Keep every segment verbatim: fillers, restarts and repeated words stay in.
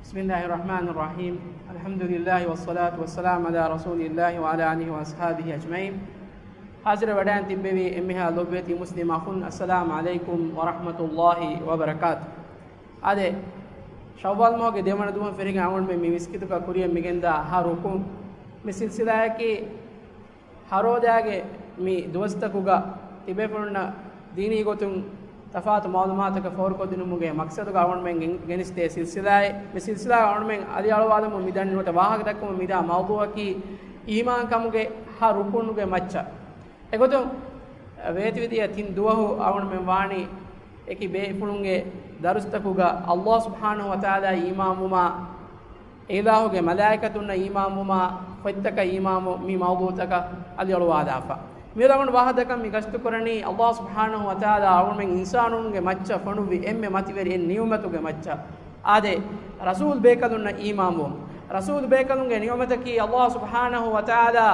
بسم الله الرحمن الرحيم. الحمد لله والصلاة والسلام على رسول الله وعلى آله وأصحابه أجمعين. ހާޒިރު ވެޑާން ތިއްބެވި އެންމެހާ ލޮބުވެތި މުސްލިމް އަޚުން، السلام عليكم ورحمة الله وبركاته. އާދެ، ޝައްވާލް މަހުގެ ދެވަނަ ދުވަހުން ފެށިގެން އަޅުގަނޑުމެން މި މިސްކިތުގަ ކުރިޔަށް މިގެންދާ ހަ ރުކުން، މި ސިލްސިލާއަކީ ހަރޯދާގެ މި ދުވަސްތަކުގަ ތިބޭފުޅުންނަށް ދީނީ ގޮތުން ތަފާތު މައުލޫމާތުތަކެއް ފޯރުކޮށްދިނުމުގެ މަޤްޞަދުގަ އަޅުގަނޑުމެން ގެން-، ގެނެސްދޭ ސިލްސިލާއެއް. މި ސިލްސިލާގަ އަޅުގަނޑުމެން އަދި އަޅުވާލަމުން މިދަނީ ނުވަތަ ވާހަކަ ދައްކަމުން މިދާ މައުޟޫއަކީ އީމާންކަމުގެ ހަ ރުކުނުގެ މައްޗަށް. އެގޮތުން ވޭތުވެދިޔަ ތިން ދުވަހު އަޅުގަނޑުމެން ވާނީ އެކި ބޭފުޅުންގެ ދަރުސްތަކުގަ ﷲ ސުބްޙާނަހޫ ވަތަޢާލާ އީމާންވުމާ، އެ އިލާހުގެ މަލާއިކަތުންނަށް އީމާންވުމާ، ފޮތްތަކަށް އީމާންވު މި މައުޟޫއުތަކަށް އަލިއަޅުވާލާފަ. މިއަދު އަޅުގަނޑު ވާހަކަދައްކަން މި ގަސްތުކުރަނީ ﷲ ސުބްޙާނަހޫ ވަތަޢާލާ އަޅުގަނޑުމެން އިންސާނުންގެ މައްޗަށް ފޮނުއްވި އެންމެ މަތިވެރި އެއް ނިޢުމަތުގެ މައްޗަށް. އާދެ، ރަސޫލު ބޭކަލުންނަށް އީމާންވުން. ރަސޫލު ބޭކަލުންގެ ނިޢުމަތަކީ ﷲ ސުބްޙާނަހޫ ވަތަޢާލާ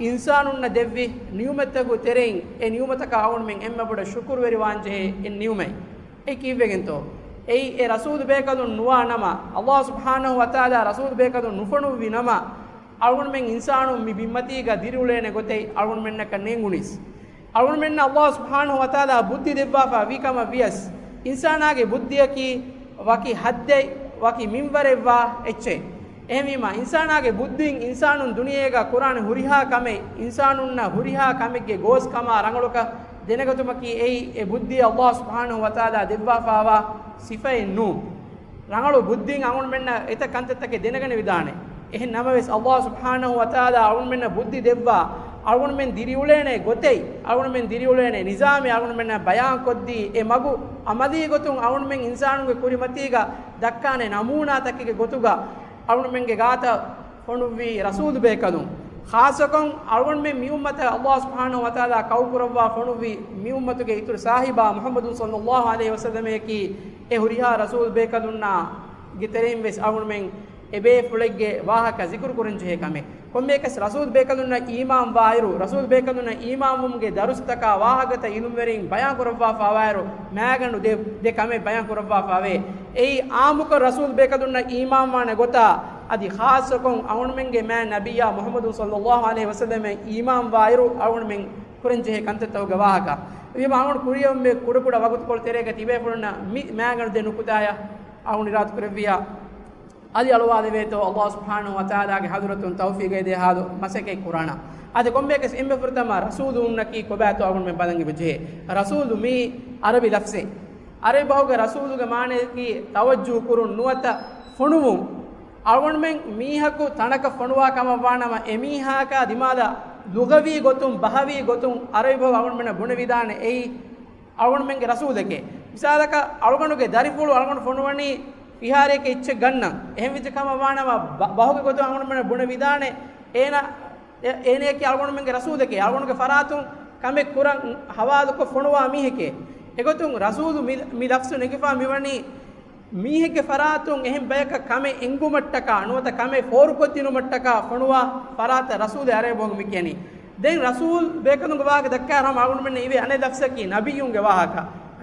އިންސާނުންނަށް ދެއްވި ނިޢުމަތްތަކުގެ ތެރެއިން އެ ނިޢުމަތަކަށް އަޅުގަނޑުމެން އެންމެ ބޮޑަށް ޝުކުރުވެރިވާންޖެހޭ އެއް ނިޢުމަތް. އެ ކީއްވެގެންތޯ؟ އެއީ އެ ރަސޫލު ބޭކަލުން ނުވާ ނަމަ، ﷲ ސުބްޙާނަހޫ ވަތަޢާލާ ރަސޫލު ބޭކަލުން ނުފޮނުއްވި ނަމަ، އަޅުގަނޑުމެން އިންސާނުން މި ބިންމަތީގަ ދިރިއުޅޭނެ ގޮތެއް އަޅުގަނޑުމެންނަކަށް ނޭނގުނީސް. އަޅުގަނޑުމެންނަށް ﷲ ސުބްޙާނަހޫ ވަތަޢާލާ ބުއްދި ދެއްވާފަ ވީ ކަމަށް ވިޔަސް، އިންސާނާގެ ބުއްދިއަކީ ވަކި ޙައްދެއް، ވަކި މިންވަރެއްވާ އެއްޗެއް. އެހެންވީމާ، އިންސާނާގެ ބުއްދިން އިންސާނުން ދުނިޔޭގަ ކުރާނެ ހުރިހާ ކަމެއް، އިންސާނުންނަށް ހުރިހާ ކަމެއްގެ ގޯސްކަމާ ރަނގަޅުކަން ދެނެގަތުމަކީ އެއީ އެ ބުއްދި ﷲ ސުބްޙާނަހޫ ވަތަޢާލާ ދެއްވާފައިވާ ސިފައެއް ނޫން. ރަނގަޅު ބުއްދިން އަޅުގަނޑުމެންނަށް އެތައް ކަންތައްތަކެއް ދެނެގަނެވިދާނެ. އެހެން ނަމަވެސް، ﷲ ސުބްޙާނަހޫ ވަތަޢާލާ އަޅުގަނޑުމެންނަށް ބުއްދި ދެއްވާ، އަޅުގަނޑުމެން ދިރިއުޅޭނެ ގޮތެއް، އަޅުގަނޑުމެން ދިރިއުޅޭނެ ނިޒާމެއް އަޅުގަނޑުމެންނަށް ބަޔާންކޮށްދީ، އެ މަގު ޢަމަލީ ގޮތުން އަޅުގަނޑުމެން އިންސާނުންގެ ކުރިމަތީގަ ދައްކާނެ ނަމޫނާތަކެއްގެ ގޮތުގަ އަޅުގަނޑުމެންގެ ގާތަށް ފޮނުއްވި ރަސޫލު ބޭކަލުން، ޚާއްޞަކޮށް އަޅުގަނޑުމެން މި އުއްމަތަށް ﷲ ސުބްޙާނަހޫ ވަތަޢާލާ ކައުކުރައްވާ ފޮނުއްވި މި އުއްމަތުގެ އިތުރު ސާހިބާ މުޙައްމަދު ޞައްލައްލާހު ޢަލައިހި ވަސައްލަމަކީ، އެ ހުރިހާ ރަސޫލު ބޭކަލުންނާ ގެ ތެރެއިން ވެސް އަޅުގަނޑުމެން އެބޭފުޅެއްގެ ވާހަކަ ޒިކުރު ކުރަން ޖެހޭ ކަމެއް. ކޮންމެއަކަސް ރަސޫލު ބޭކަލުންނަށް އީމާންވާއިރު، ރަސޫލު ބޭކަލުންނަށް އީމާންވުމުގެ ދަރުސްތަކާ ވާހަކަތައް އިލްމުވެރިން ބަޔާން ކުރައްވާފަވާއިރު، މާގަނޑު ދެ، ދެ ކަމެއް ބަޔާން ކުރައްވާފަވޭ. އެއީ އާއްމުކޮށް ރަސޫލު ބޭކަލުންނަށް އީމާންވާނެ ގޮތާ، އަދި ޚާއްޞަކޮށް އަޅުގަނޑުމެންގެ މާތް ނަބިއްޔާ މުޙައްމަދު ޞައްލައްލާހު ޢަލައިހި ވަސައްލަމަށް އީމާންވާއިރު އަޅުގަނޑުމެން ކުރަންޖެހޭ ކަންތައްތަކުގެ ވާހަކަ. ވީމާ އަޅުގަނޑު ކުރިއަށް އެންމެ ކުޑަކުޑަ ވަގުތުކޮޅު ތެރޭގަ ތިބޭފުޅުންނަށް މި މާގަނޑު ދެ ނުކުތާޔަށް އަޅުގަނޑު އިރާދަކުރެއްވިޔާ، އަލި އަޅުވާލެވޭތޯ ﷲ ސުބްޙާނަހޫ ވަތަޢާލާގެ ޙަޟްރަތުން ތައުފީޤެއް ދޭ ހާލު މަސައްކަތް ކުރާނަ. އާދެ، ކޮންމެއަކަސް އެންމެ ފުރަތަމަ ރަސޫލުންނަކީ ކޮބާތޯ އަޅުގަނޑުމެން ބަލަން އެބަޖެހޭ. ރަސޫލު މީ ޢަރަބި ލަފްޒެއް. ޢަރަބި ބަހުގެ ރަސޫލުގެ މާނަޔަކީ ތަވައްޖޫހު ކުރުން ނުވަތަ ފޮނުވުން. އަޅުގަނޑުމެން މީހަކު ތަނަކަށް ފޮނުވާ ކަމަށްވާނަމަ، އެމީހާއަކާ ދިމާލަށް ލުޣަވީ ގޮތުން، ބަހަވީ ގޮތުން ޢަރަބި ބަހު އަޅުގަނޑުމެންނަށް ބުނެވިދާނެ އެއީ އަޅުގަނޑުމެންގެ ރަސޫލެކޭ. މިސާލަކަށް، އަޅުގަނޑުގެ ދަރިފުޅު އަޅުގަނޑު ފޮނުވަނީ ފިހާރައެކޭ އެއްޗެއް ގަންނަން. އެހެން ވެއްޖެ ކަމަށް ވާނަމަ، ބަ-، ބަހުގެ ގޮތުން އަޅުގަނޑުމެންނަށް ބުނެވިދާނެ އޭނަ، އެ-، އޭނަޔަކީ އަޅުގަނޑުމެންގެ ރަސޫލެކޭ. އަޅުގަނޑުގެ ފަރާތުން ކަމެއް ކުރަން ހަވާލުކޮށް ފޮނުވާ މީހެކޭ. އެގޮތުން ރަސޫލު މި، މި ލަފްޒު ނެގިފާ މިވަނީ މީހެއްގެ ފަރާތުން އެހެން ބަޔަކަށް ކަމެއް އެންގުމަށްޓަކާ ނުވަތަ ކަމެއް ފޯރުކޮށްދިނުމަށްޓަކާ ފޮނުވާ ފަރާތަށް ރަސޫލެއް ޢަރަބި ބަހުން މި ކިޔަނީ. ދެން ރަސޫލު ބޭކަލުންގެ ވާހަކަ ދައްކާ ހަމަ އަޅުގަނޑުމެންނަށް އިވޭ އަނެއް ލަފްޒަކީ ނަބިއްޔުންގެ ވާހަކަ.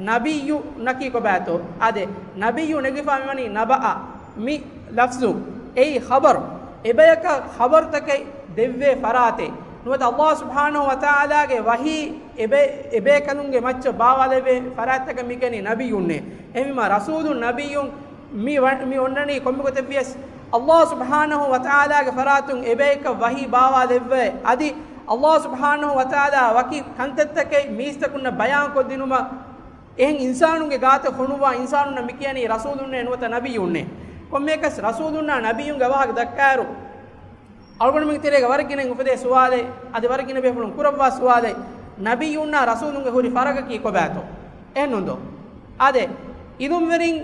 ނަބިއްޔުންނަކީ ކޮބާތޯ؟ އާދެ، ނަބިއްޔު ނެގިފާ މިވަނީ ނަބައަ މި ލަފްޒު. އެއީ ޚަބަރު. އެބަޔަކަށް ޚަބަރުތަކެއް ދެއްވޭ ފަރާތެއް. ނުވަތަ ﷲ ސުބްޙާނަހޫ ވަތަޢާލާގެ ވަޙީ އެބޭ، އެބޭކަލުންގެ މައްޗަށް ބާވާލެވޭ ފަރާތްތަކަށް މި ކިޔަނީ ނަބިއްޔުންނޭ. އެހެންވީމާ ރަސޫލުން ނަބިއްޔުން މި ވަ-، މި އޮންނަނީ ކޮންމެ ގޮތެއްވިޔަސް، ﷲ ސުބްޙާނަހޫ ވަތަޢާލާގެ ފަރާތުން އެބަޔަކަށް ވަޙީ ބާވާލެއްވޭ. އަދި ﷲ ސުބްޙާނަހޫ ވަތަޢާލާ ވަކި ކަންތައްތަކެއް މީސްތަކުންނަށް ބަޔާންކޮށްދިނުމަށް އެހެން އިންސާނުންގެ ގާތަށް ފޮނުއްވާ އިންސާނުންނަށް މި ކިޔަނީ ރަސޫލުންނޭ ނުވަތަ ނަބިއްޔުންނޭ. ކޮންމެއަކަސް ރަސޫލުންނާ ނަބިއްޔުންގެ ވާހަކަ ދައްކާއިރު، އަޅުގަނޑުމެންގެ ތެރޭގަ ވަރަށް ގިނައިން އުފެދޭ ސުވާލެއް، އަދި ވަރަށް ގިނަ ބޭފުޅުން ކުރައްވާ ސުވާލެއް، ނަބިއްޔުންނާ ރަސޫލުންގެ ހުރި ފަރަގަކީ ކޮބާތޯ؟ އެހެންނޫންދޯ؟ އާދެ، އިލްމުވެރިން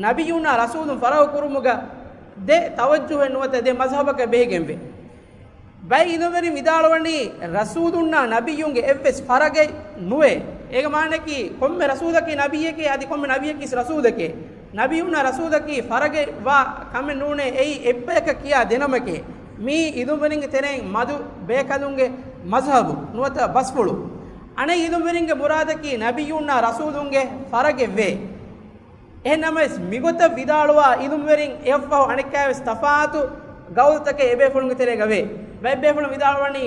ނަބިއްޔުންނާ ރަސޫލުން ފަރަގު ކުރުމުގަ ދެ ތަވައްޖޫހެއް ނުވަތަ ދެ މަޒްހަބަކަށް ބެހިގެންވޭ. ބައެއް އިލްމުވެރިން ވިދާޅުވަނީ، ރަސޫލުންނާ ނަބިއްޔުންގެ އެއްވެސް ފަރަގެއް ނުވޭ. އޭގެ މާނައަކީ، ކޮންމެ ރަސޫލަކީ ނަބިއްޔެކޭ، އަދި ކޮންމެ ނަބިއްޔަކީ ރަސޫލެކޭ. ނަބިއްޔުންނާ ރަސޫލަކީ ފަރަގެއް ވާ ކަމެއް ނޫނޭ، އެއީ އެއްބަޔަކަށް ކިޔާ ދެނަމެކޭ. މީ އިލްމުވެރިންގެ ތެރެއިން މަދު ބޭކަލުންގެ މަޒްހަބު ނުވަތަ ބަސްފުޅު. އަނެއް އިލްމުވެރިންގެ މުރާދަކީ، ނަބިއްޔުންނާ ރަސޫލުންގެ ފަރަގެއް ވޭ. އެހެންނަމަވެސް، މިގޮތަށް ވިދާޅުވާ އިލުމްވެރިން އެއަށްފަހު އަނެއްކާވެސް ތަފާތު ގައުލުތަކެއް އެބޭފުޅުންގެ ތެރޭގަ ވޭ. ބައެއް ބޭފުޅުން ވިދާޅުވަނީ،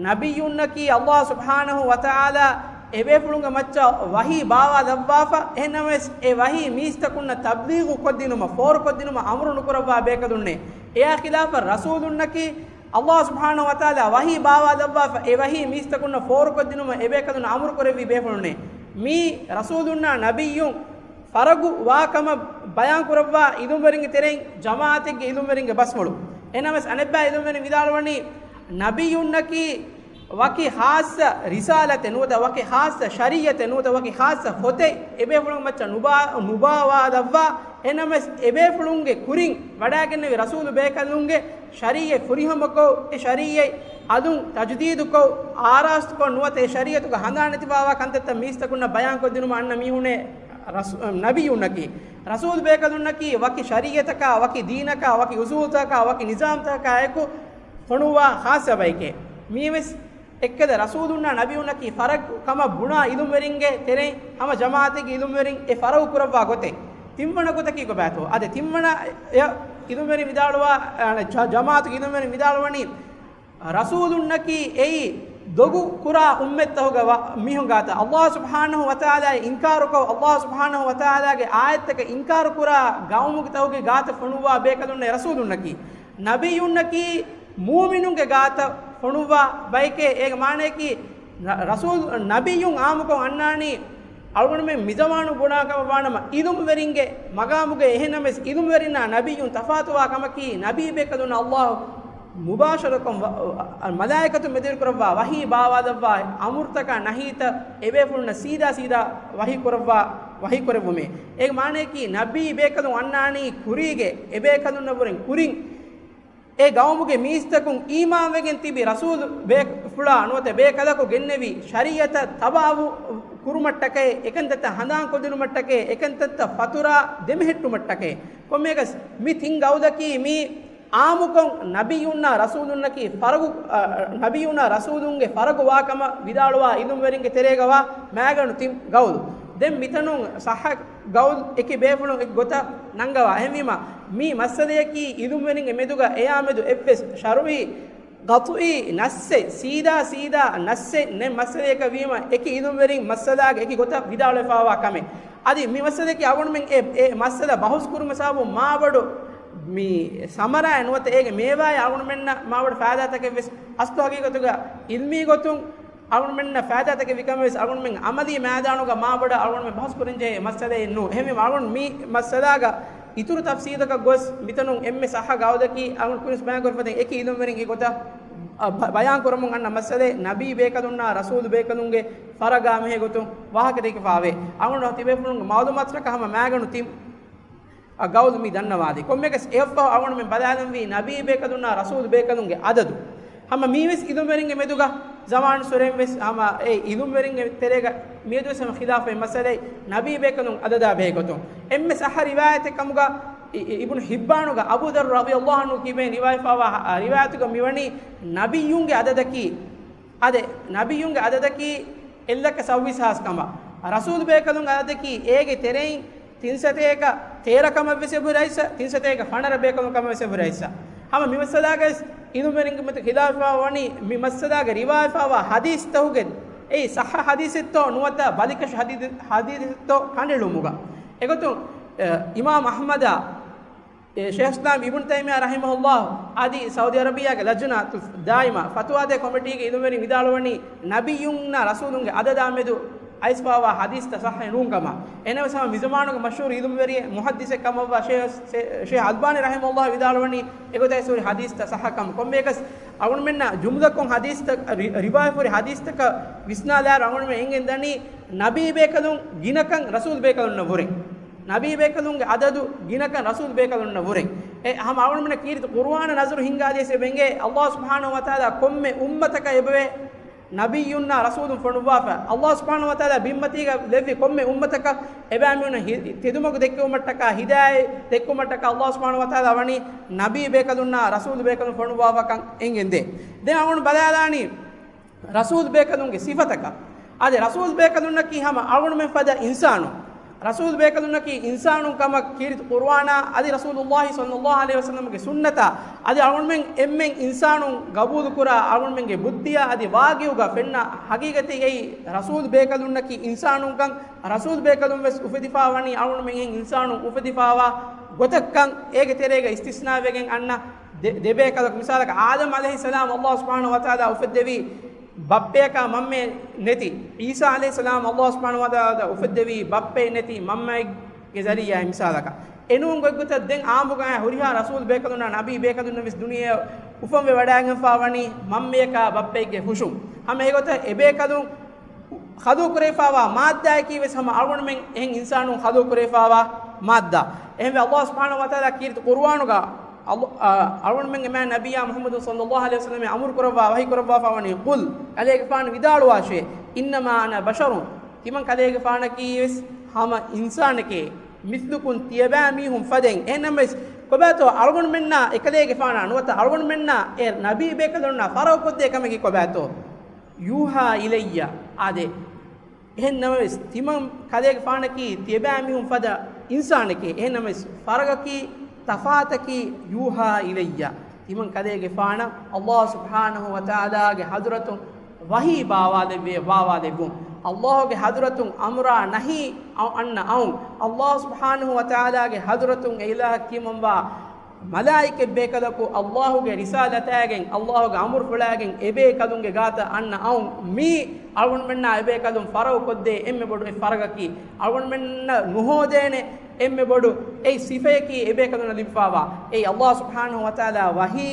ނަބިއްޔުންނަކީ ﷲ ސުބްޙާނަހޫ ވަތަޢާލާ އެބޭފުޅުންގެ މައްޗަށް ވަޙީ ބާވާލައްވާފަ. އެހެންނަމަވެސް، އެ ވަޙީ މީސްތަކުންނަށް ތަބްލީޣު ކޮށްދިނުމަށް، ފޯރުކޮށްދިނުމަށް އަމުރު ނުކުރައްވާ ބޭކަލުންނޭ. އެއާ ޚިލާފަށް، ރަސޫލުންނަކީ ﷲ ސުބްޙާނަހޫ ވަތަޢާލާ ވަޙީ ބާވާލައްވާފަ، އެ ވަޙީ މީސްތަކުންނަށް ފޯރުކޮށްދިނުމަށް އެބޭކަލުންނަށް އަމުރުކުރެއްވި ބޭފުޅުންނޭ. މީ ރަސޫލުންނާ ނަބިއްޔުން ފަރަގު ވާ ކަމަށް ބަޔާން ކުރައްވާ އިލުމްވެރިންގެ ތެރެއިން ޖަމާޢަތެއްގެ އިލުމްވެރިންގެ ބަސްފުޅު. އެހެންނަމަވެސް، އަނެއްބައި އިލުމްވެރިން ވިދާޅުވަނީ، ނަބިއްޔުންނަކީ ވަކި ޚާއްޞަ ރިސާލަތެއް ނުވަތަ ވަކި ޚާއްޞަ ޝަރީޢަތެއް ނުވަތަ ވަކި ޚާއްޞަ ފޮތެއް އެބޭފުޅުން މައްޗަށް ނުބާ-، ނުބާވާލައްވާ. އެހެންނަމަވެސް، އެބޭފުޅުންގެ ކުރިން ވަޑައިގެންނެވި ރަސޫލު ބޭކަލުންގެ ޝަރީޢަތް ފުރިހަމަކޮށް، އެ ޝަރީޢަތް އަލުން ތަޖުދީދުކޮށް، އާރާސްތުކޮށް ނުވަތަ އެ ޝަރީޢަތުގަ ހަނދާން ނެތިވާވާ ކަންތައްތައް މީސްތަކުންނަށް ބަޔާންކޮށްދިނުމަށް އަންނަ މީހުންނޭ ރަސޫ-، ނަބިއްޔުންނަކީ. ރަސޫލު ބޭކަލުންނަކީ ވަކި ޝަރީޢަތަކާ، ވަކި ދީނަކާ، ވަކި އުސޫލުތަކާ، ވަކި ނިޒާމްތަކާ އެކު ފޮނުއްވާ ޚާއްޞަ ބައެކޭ. މީވެސް އެއްކަލަ ރަސޫލުންނާ ނަބިއުންނަކީ ފަރަގު ކަމަށް ބުނާ އިލުމްވެރިންގެ ތެރެއިން ހަމަ ޖަމާޢަތެއްގެ އިލުމްވެރިން އެ ފަރަގު ކުރައްވާ ގޮތެއް. ތިންވަނަ ގޮތަކީ ކޮބާތޯ؟ އަދި ތިންވަނަ އެ އިލުމްވެރިން ވިދާޅުވާ، އަ، ޖަ-، ޖަމާޢަތުގެ އިލުމްވެރިން ވިދާޅުވަނީ، ރަސޫލުންނަކީ އެއީ ދޮގު ކުރާ އުއްމަތްތަހުގެ ވަ-، މީހުން ގާތަށް ﷲ ސުބްޙާނަހޫ ވަތަޢާލާއަށް އިންކާރުކޮށް، ﷲ ސުބްޙާނަހޫ ވަތަޢާލާގެ އާޔަތްތަކަށް އިންކާރު ކުރާ ގައުމުގެ ތަހުގެ ގާތަށް ފޮނުއްވާ ބޭކަލުންނޭ ރަސޫލުންނަކީ. ނަބިއްޔުންނަކީ މުއުމިނުންގެ ގާތަށް ފޮނުއްވާ ބައެކޭ. އޭގެ މާނަޔަކީ، ރަ-، ރަސޫލް، ނަބިއްޔުން އާއްމުކޮށް އަންނާނީ، އަޅުގަނޑުމެން މިޒަމާނު ބުނާ ކަމަށް ވާނަމަ، އިލުމްވެރިންގެ މަގާމުގައި. އެހެންނަމަވެސް، އިލުމްވެރިންނާ ނަބިއްޔުން ތަފާތުވާ ކަމަކީ، ނަބީ ބޭކަލުންނަށް ﷲ މުބާޝަރަކޮށް ވަ-، މަލާއިކަތުން މެދުވެރިކުރައްވާ ވަޙީ ބާވާލައްވާ އަމުރުތަކާ ނަހީތައް އެބޭފުޅުންނަށް ސީދާ ސީދާ ވަޙީ ކުރައްވާ، ވަޙީ ކުރެއްވުމޭ. އޭގެ މާނަޔަކީ، ނަބީ ބޭކަލުން އަންނާނީ ކުރީގެ އެބޭކަލުންނަށްވުރެން ކުރިން. އެ ގައުމުގެ މީސްތަކުން އީމާންވެގެން ތިބި ރަސޫލު ބޭފުޅާ ނުވަތަ ބޭކަލަކު ގެންނެވި ޝަރީޢަތަށް ތަބާވު ކުރުމަށްޓަކައި، އެކަންތައްތައް ހަނދާންކޮށްދިނުމަށްޓަކައި، އެކަންތައްތައް ފަތުރާ ދެމެހެއްޓުމަށްޓަކައި، ކޮންމެއަކަސް މި ތިން ގައުލަކީ މީ އާއްމުކޮށް ނަބިއްޔުންނާ ރަސޫލުންނަކީ ފަރަގު، އަ، ނަބިއްޔުންނާ ރަސޫލުންގެ ފަރަގު ވާ ކަމަށް ވިދާޅުވާ އިލުމްވެރިންގެ ތެރޭގަވާ މާގަނޑު ތިން ގައުލު. ދެން މިތަނުން ޞައްޙަ ގައުލް އެކި ބޭފުޅުން އެކި ގޮތަށް ނަންގަވާ. އެހެންވީމަ، މި މައްސަލަޔަކީ އިލުމްވެރިންގެ މެދުގަ އެޔާމެދު އެއްވެސް ޝަރުޢީ، ޤަޠުޢީ ނައްސެއް، ސީދާ ސީދާ ނައްސެއް ނެތް މައްސަލަޔަކަށް ވީމަ، އެކި އިލުމްވެރިން މައްސަލާގެ އެކި ގޮތަށް ވިދާޅުވެފާވާ ކަމެއް. އަދި މި މައްސަލަޔަކީ އަޅުގަނޑުމެން އެ، އެ މައްސަލަ ބަހުސް ކުރުމުގެ ސަބަބުން މާބޮޑު މި ސަމަރާއެއް ނުވަތަ އޭގެ މޭވާއެއް އަޅުގަނޑުމެންނަށް މާބޮޑު ފައިދާތަކެއް ވެސް އަސްލު ހަގީގަތުގަ އިލްމީ ގޮތުން އަޅުގަނޑުމެންނަށް ފައިދާތަކެއް ވިކަމެއް ވެސް އަޅުގަނޑުމެން އަމަލީ މައިދާނުގަ މާބޮޑަށް އަޅުގަނޑުމެން ބަހުސް ކުރަންޖެހޭ މައްސަލައެއް ނޫން. އެހެންވީމަ އަޅުގަނޑު މި މައްސަލާގަ އިތުރު ތަފްސީލަކަށް ގޮސް މިތަނުން އެންމެ ޞައްޙަ ގައުލަކީ އަޅުގަނޑު ކުރިން ބަޔާން ކުރި ފަދައިން އެކި އިލުމްވެރިންގެ ގޮތަށް، އަ، ބަ-، ބަޔާން ކުރަމުން އަންނަ މައްސަލައެއް ނަބީ ބޭކަލުންނާ ރަސޫލު ބޭކަލުންގެ ފަރަގާ މެހޭ ގޮތުން ވާހަކަ ދެކިފާވޭ. އަޅުގަނޑު ތިބޭފުޅުންގެ މައުލޫމާތުތަކަށް ހަމަ މާގަނޑު ތިން އަ، ގައުލު މި ދަންނަވާލީ. ކޮންމެއަކަސް އެއަށްފަހު އަޅުގަނޑުމެން ބަލާލަންވީ ނަބީ ބޭކަލުންނާ ރަސޫލު ބޭކަލުންގެ އަދަދު. ހަމަ މީވެސް އިލުމްވެރިންގެ މެދުގަ ޒަމާން ސުރެން ވެސް ހަމަ އެ އިލުމްވެރިންގެ ތެރޭގަ މިއަދުވެސް ހަމަ ޚިލާފު މައްސަލައެއް ނަބީ ބޭކަލުން އަދަދާ ބެހޭ ގޮތުން. އެންމެ ޞައްޙަ ރިވާޔަތެއް ކަމުގަ އި-، އި-، އިބްނު ހިއްބާނުގަ އަބޫ ޛައްރު ރަޟިޔަﷲ ޢަންހު ކިބައިން ރިވާޔަތްވާ ހަ-، ރިވާޔަތުގަ މިވަނީ ނަބިއްޔުންގެ އަދަދަކީ އާދެ، ނަބިއްޔުންގެ އަދަދަކީ އެއްލައްކަ ސައްވީސް ހާސް ކަމަށް. ރަސޫލު ބޭކަލުންގެ އަދަދަކީ އޭގެ ތެރެއިން ތިންސަތޭކަ ތޭރަ ކަމަށް ވެސް އެބަހުރި އައިސް، ތިންސަތޭކަ ފަނަރަ ބޭކަލުން ކަމަށް ވެސް އެބަހުރި އައިސް. ހަމަ މި މައްސަލާގައި ވެސް އިލުމްވެރިންގެ މެދު ޚިލާފުވާ ވަނީ މި މައްސަލާގަ ރިވާޔަތްވާ ޙަދީޘްތަކުގެ އެއީ ޞައްޙަ ޙަދީޘެއްތޯ ނުވަތަ ބަލިކަށި ޙަދީ-، ޙަދީޘެއްތޯ ކަނޑައެޅުމުގަ. އެގޮތުން، އެ، އިމާމް އަޙްމަދާ އެ، ޝޭޚް އިސްލާމް އިބްނު ތައިމިއްޔާ ރަޙިމަހުﷲ އަދި ސައުދީ އަރަބިއްޔާގެ ލަޖުނާތު ދާއިމާ ފަތުވާދޭ ކޮމިޓީގެ އިލުމްވެރިން ވިދާޅުވަނީ، ނަބިއްޔުންނާ ރަސޫލުންގެ އަދަދާ މެދު އައިސްފާވާ ޙަދީޘްތައް ޞައްޙަ ނޫން ކަމަށް. އެހެނަސް ހަމަ މިޒަމާނުގެ މަޝްހޫރު އިލުމްވެރިއެއް މުޙައްދިޘެއް ކަމަށްވާ ޝޭޚް، ޝޭ-، ޝޭޚް އަލްބާނީ ރަޙިމަހުﷲ ވިދާޅުވަނީ، އެގޮތަށް އައިސް ހުރި ޙަދީޘްތައް ޞައްޙަ ކަމަށް. ކޮންމެއަކަސް އަޅުގަނޑުމެންނަށް ޖުމްލަކޮށް ޙަދީޘްތައް ރި-، ރިވާޔަތް ހުރި ޙަދީޘްތަކަށް ވިސްނާލާއިރު އަޅުގަނޑުމެން އެނގެން ދަނީ، ނަބީ ބޭކަލުން ގިނަކަން ރަސޫލު ބޭކަލުންނަށް ވުރެ. ނަބީ ބޭކަލުންގެ އަދަދު ގިނަކަން ރަސޫލު ބޭކަލުންނަށް ވުރެ. އެ ހަމަ އަޅުގަނޑުމެންނަށް ކީރިތި ޤުރުއާނަށް ނަޒަރު ހިންގާދިޔަސް އެބަ އެނގޭ، ﷲ ސުބްޙާނަހޫ ވަތަޢާލާ ކޮންމެ އުއްމަތަކަށް އެބަވޭ ނަބިއްޔުންނާ ރަސޫލުން ފޮނުއްވާފަ. ﷲ ސުބްޙާނަހޫ ވަތަޢާލާ ބިންމަތީގަ ލެއްވި ކޮންމެ އުއްމަތަކަށް އެބައިމީހުންނަށް ހި-، ތެދުމަގު ދެއްކެވުމަށްޓަކާ، ހިދާޔަތް ދެއްކުމަށްޓަކާ ﷲ ސުބްޙާނަހޫ ވަތަޢާލާ ވަނީ ނަބީ ބޭކަލުންނާ ރަސޫލު ބޭކަލުން ފޮނުއްވާފަކަން އެނގެންދޭ. ދެން އަޅުގަނޑު ބަލާލާނީ، ރަސޫލު ބޭކަލުންގެ ސިފަތަކަށް. އާދެ، ރަސޫލު ބޭކަލުންނަކީ ހަމަ އަޅުގަނޑުމެން ފަދަ އިންސާނުން. ރަސޫލް ބޭކަލުންނަކީ އިންސާނުން ކަމަށް ކީރިތި ޤުރުއާނާ އަދި ރަސޫލުﷲ ޞައްލަﷲ ޢަލައިހި ވަސައްލަމްގެ ސުންނަތާ އަދި އަޅުގަނޑުމެން އެންމެން އިންސާނުން ގަބޫލުކުރާ އަޅުގަނޑުމެންގެ ބުއްދިއާ އަދި ވާގިއުގަ ފެންނަ ހަގީގަތެއް އެއީ ރަސޫލް ބޭކަލުންނަކީ އިންސާނުންކަން، ރަސޫލް ބޭކަލުން ވެސް އުފެދިފާ ވަނީ އަޅުގަނޑުމެން އެހެން އިންސާނުން އުފެދިފާވާ ގޮތަށްކަން އޭގެ ތެރޭގަ އިސްތިސްނާވެގެން އަންނަ ދެ-، ދެބޭކަލަކު. މިސާލަކަށް އާދަމް ޢަލައިހިއްސަލާމް ﷲ ސުބްޙާނަހޫ ވަތަޢާލާ އުފެއްދެވީ ބައްޕަޔަކާ މަންމައެއް ނެތި. ޢީސާ ޢަލައިހިއްސަލާމް ﷲ ސުބްޙާނަހޫ ވަތަޢާލާ އުފެއްދެވީ ބައްޕައެއް ނެތި މަންމައެއްގެ ޒަރީޢާއިން. މިސާލަކަށް އެނޫން ގޮތްގޮތަށް ދެން އާއްމުގައި ހުރިހާ ރަސޫލް ބޭކަލުންނާ ނަބީ ބޭކަލުންނަށް ވެސް ދުނިޔެ އުފަންވެ ވަޑައިގެންފާ ވަނީ މަންމަޔަކާ ބައްޕައެއްގެ ހުށުން. ހަމަ އެގޮތަށް އެބޭކަލުން ޚަލްޤު ކުރެވިފާވާ މާއްދާއަކީ ވެސް ހަމަ އަޅުގަނޑުމެން އެހެން އިންސާނުން ޚަލްޤު ކުރެވިފާވާ މާއްދާ. އެހެންވެ، ﷲ ސުބްޙާނަހޫ ވަތަޢާލާ ކީރިތި ޤުރުއާނުގަ އަޅު-، އަ-، އަޅުގަނޑުމެންގެ މާތް ނަބިއްޔާ މުޙައްމަދު ޞައްލަﷲ ޢަލައިހި ވަސައްލަމަށް އަމުރު ކުރައްވާ، ވަޙީ ކުރައްވާފާ ވަނީ، قل، ކަލޭގެފާނު ވިދާޅުވާށޭ، إنما أنا بشر، ތިމަން ކަލޭގެފާނަކީ ވެސް ހަމަ އިންސާނެކޭ، مثلكم، ތިޔަބައިމީހުން ފަދައިން. އެހެންނަމަވެސް، ކޮބާތޯ އަޅުގަނޑުމެންނާ އެކަލޭގެފާނާ ނުވަތަ އަޅުގަނޑުމެންނާ އެ ނަބީ ބޭކަލުންނާ ފަރަގު ކޮށްދޭ ކަމަކީ ކޮބާތޯ؟ يوحى إلي، އާދެ، އެހެން ނަމަވެސް، ތިމަން ކަލޭގެފާނަކީ ތިޔަބައިމީހުން ފަދަ އިންސާނެކޭ. އެހެން ނަމަވެސް، ފަރަގަކީ، ތަފާތަކީ، يوحى إلي، ތިމަން ކަލޭގެފާނަށް ﷲ ސުބްޙާނަހޫ ވަތަޢާލާގެ ޙަޟްރަތުން ވަޙީ ބާވާލެއްވޭ، ބާވާލެއްވުން. ﷲގެ ޙަޟްރަތުން އަމުރާ ނަހީ އަ-، އަންނަ އައުން. ﷲ ސުބްޙާނަހޫ ވަތަޢާލާގެ ޙަޟްރަތުން އެ އިލާހަށް ކިޔަމަންވާ މަލާއިކަތް ބޭކަލަކު ﷲގެ ރިސާލަތާގެން، ﷲގެ އަމުރުފުޅާގެން އެބޭކަލުންގެ ގާތަށް އަންނަ އައުން. މީ އަޅުގަނޑުމެންނާ އެބޭކަލުން ފަރަގު ކޮށްދޭ އެންމެ ބޮޑު އެއް ފަރަގަކީ. އަޅުގަނޑުމެންނަށް ނުހޯދޭނެ އެންމެ ބޮޑު އެއް ސިފަޔަކީ އެބޭކަލުންނަށް ލިބިފާވާ. އެއީ ﷲ ސުބްޙާނަހޫ ވަތަޢާލާ ވަޙީ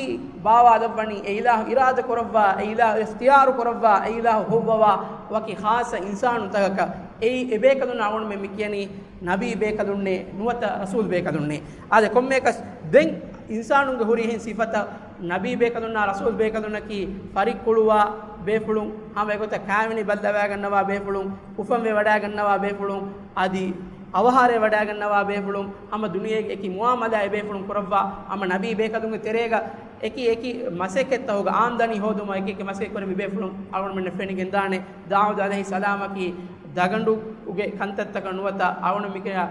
ބާވާލައްވަނީ، އެ އިލާހު އިރާދަ ކުރައްވާ، އެ އިލާހު އިޚްތިޔާރު ކުރައްވާ، އެ އިލާހު ހޮއްވަވާ ވަކި ޚާއްޞަ އިންސާނުންތަކަކަށް. އެއީ އެބޭކަލުންނަށް އަޅުގަނޑުމެން މި ކިޔަނީ ނަބީ ބޭކަލުންނޭ ނުވަތަ ރަސޫލް ބޭކަލުންނޭ. އާދެ، ކޮންމެއަކަސް ދެން އިންސާނުންގެ ހުރި އެހެން ސިފަތައް، ނަބީ ބޭކަލުންނާ ރަސޫލް ބޭކަލުންނަކީ ފަރިއްކުޅުވާ ބޭފުޅުން، ހަމަ އެގޮތަށް ކާވެނި ބައްލަވައިގަންނަވާ ބޭފުޅުން، އުފަންވެ ވަޑައިގަންނަވާ ބޭފުޅުން، އަދި އަވަހާރަވެ ވަޑައިގަންނަވާ ބޭފުޅުން، ހަމަ ދުނިޔޭގެ އެކި މުއާމަލާ އެބޭފުޅުން ކުރައްވާ، ހަމަ ނަބީ ބޭކަލުންގެ ތެރޭގަ އެކި އެކި މަސައްކަތްތަކުގަ އާމްދަނީ ހޯދުމަށް އެކި އެކި މަސައްކަތް ކުރެއްވި ބޭފުޅުން އަޅުގަނޑުމެންނަށް ފެނިގެންދާނެ. ދާއޫދު ޢަލައިހިއްސަލާމަކީ ދަގަނޑުގެ ކަންތައްތަކަށް ނުވަތަ އަޅުގަނޑު މިކަ-، އާ،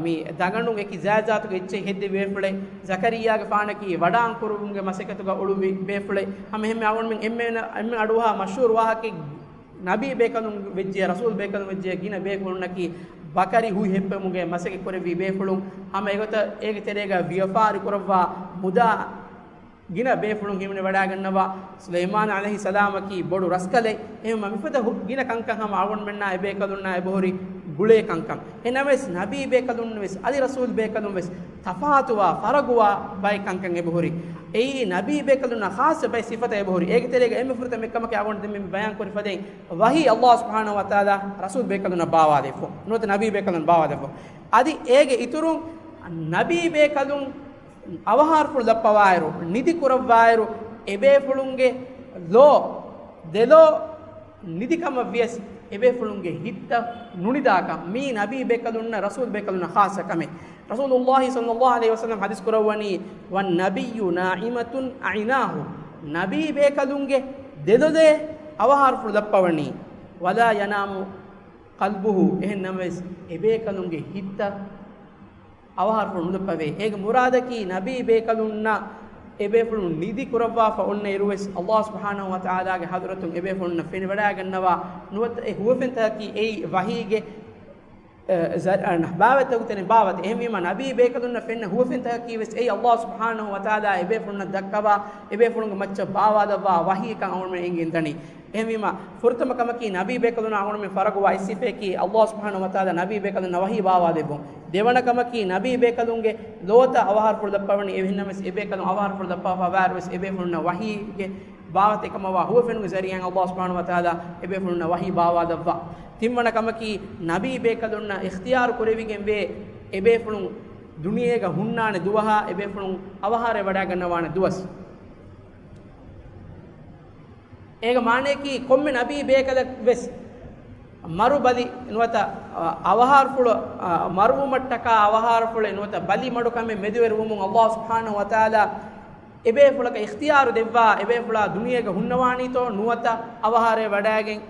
މި ދަގަނޑުން އެކި ޒާތްޒާތުގެ އެއްޗެއް ހެއްދެވި ބޭފުޅެއް. ޒަކަރިއްޔާގެފާނަކީ ވަޑާން ކުރުވުމުގެ މަސައްކަތުގަ އުޅުއްވި ބޭފުޅެއް. ހަމަ އެހެންމެ އަޅުގަނޑުމެން އެންމެ، އެންމެ އަޑުއަހާ މަޝްހޫރު ވާހަކައެއް ނަބީ ބޭކަލުން ވެއްޖެ، ރަސޫލް ބޭކަލުން ވެއްޖެ ގިނަ ބޭފުޅުންނަކީ ބަކަރި ހުއި ހެއްޕެމުގެ މަސައްކަތް ކުރެއްވި ބޭފުޅުން. ހަމަ އެގޮތަށް އޭގެ ތެރޭގަ ވިޔަފާރި ކުރައްވާ މުދާ ގިނަ ބޭފުޅުން ހިމެނި ވަޑައިގަންނަވާ. ސުލައިމާނު ޢަލައިހިއްސަލާމަކީ ބޮޑު ރަސްކަލެއް. އެހެންވީމަ މިފަދަ ހު-، ގިނަ ކަންކަން ހަމަ އަޅުގަނޑުމެންނާ އެބޭކަލުންނާ އެބަހުރި ގުޅޭ ކަންކަން. އެހެންނަމަވެސް ނަބީ ބޭކަލުން ވެސް އަދި ރަސޫލް ބޭކަލުން ވެސް ތަފާތުވާ، ފަރަގުވާ ބައެއް ކަންކަން އެބަހުރި. އެއީ ނަބީ ބޭކަލުންނަށް ޚާއްޞަ ބައެއް ސިފަތައް އެބަހުރި. އޭގެ ތެރޭގަ އެންމެ ފުރަތަމަ އެއްކަމަކީ އަޅުގަނޑު ދެންމެ މި ބަޔާން ކުރި ފަދައިން ވަޙީ ﷲ ސުބްޙާނަހޫ ވަތަޢާލާ ރަސޫލް ބޭކަލުންނަށް ބާވާލެއްފަ. ނުވަތަ ނަބީ ބޭކަލުން ބާވާލެއްފަ. އަދި އޭގެ އިތުރުން ނަބީ ބޭކަލުން އަވަހާރަފުޅު ލައްޕަވާއިރު، ނިދި ކުރައްވާއިރު، އެބޭފުޅުންގެ ލޯ، ދެލޯ ނިދިކަމަށް ވިޔަސް އެބޭފުޅުންގެ ހިތްތައް ނުނިދާކަން މީ ނަބީ ބޭކަލުންނަށް ރަސޫލް ބޭކަލުންނަށް ޚާއްޞަ ކަމެއް. ރަސޫލުﷲ ޞައްލަﷲ ޢަލައިހި ވަސައްލަމް ޙަދީޘް ކުރައްވަނީ، والنبي نائمة عيناه، ނަބީ ބޭކަލުންގެ ދެލޮލޭ އަވަހާރަފުޅު ލައްޕަވަނީ، ولا ينام قلبه، އެހެން ނަމަވެސް އެބޭކަލުންގެ ހިތްތައް އަވަހާރަފުޅު ނުލައްޕަވޭ. އޭގެ މުރާދަކީ ނަބީ ބޭކަލުންނަށް އެބޭފުޅުން ނިދި ކުރައްވާފަ އޮންނަ އިރުވެސް، ﷲ ސުބްޙާނަހޫ ވަތަޢާލާގެ ޙަޟްރަތުން އެބޭފުޅުންނަށް ފެނިވަޑައިގަންނަވާ ނުވަތަ އެ ހުވަފެންތަކަކީ އެއީ ވަޙީގެ، އެ، ޒަ-، އަ، ބާވަތްތަކުގެ ތެރެއިން ބާވަތެއް. އެހެންވީމަ ނަބީ ބޭކަލުންނަށް ފެންނަ ހުވަފެންތަކަކީ ވެސް އެއީ ﷲ ސުބްޙާނަހޫ ވަތަޢާލާ އެބޭފުޅުންނަށް ދައްކަވާ، އެބޭފުޅުންގެ މައްޗަށް ބާވާލައްވާ ވަޙީއެއްކަން އަޅުގަނޑުމެން އެނގިގެންދަނީ. އެހެންވީމަ، ފުރަތަމަ ކަމަކީ ނަބީ ބޭކަލުންނަށް އަޅުގަނޑުމެން ފަރަގުވާ އެއް ސިފައަކީ، ﷲ ސުބްޙާނަހޫ ވަތަޢާލާ ނަބީ ބޭކަލުންނަށް ވަޙީ ބާވާލެއްވުން. ދެވަނަ ކަމަކީ، ނަބީ ބޭކަލުންގެ ލޯތައް އަވަހާރަފުޅު ލައްޕަވަނީ. އެހެންނަމަވެސް، އެބޭކަލުން އަވަހާރަފުޅު ލައްޕާފަވާއިރުވެސް، އެބޭފުޅުންނަށް ވަޙީގެ ބާވަތެއް ކަމަށްވާ ހުވަފެނުގެ ޒަރީޢާއިން ﷲ ސުބްޙާނަހޫ ވަތަޢާލާ އެބޭފުޅުންނަށް ވަޙީ ބާވާލައްވާ. ތިންވަނަ ކަމަކީ، ނަބީ ބޭކަލުންނަށް އިޚްތިޔާރު ކުރެވިގެންވޭ، އެބޭފުޅުން ދުނިޔޭގަ ހުންނާނެ ދުވަހާ، އެބޭފުޅުން އަވަހާރަވެ ވަޑައިގަންނަވާނެ ދުވަސް. އޭގެ މާނަޔަކީ، ކޮންމެ ނަބީ ބޭކަލަކު ވެސް މަރު ބަލި ނުވަތަ، އަ، އަވަހާރަފުޅު، އަ، މަރުވުމަށްޓަކާ އަވަހާރަފުޅެއް ނުވަތަ ބަލި މަޑުކަމެއް މެދުވެރިވުމުން ﷲ ސުބްޙާނަހޫ ވަތަޢާލާ އެބޭފުޅަކަށް އިޚްތިޔާރު ދެއްވާ، އެބޭފުޅާ ދުނިޔޭގަ ހުންނަވާނީތޯ ނުވަތަ އަވަހާރަވެ ވަޑައިގެން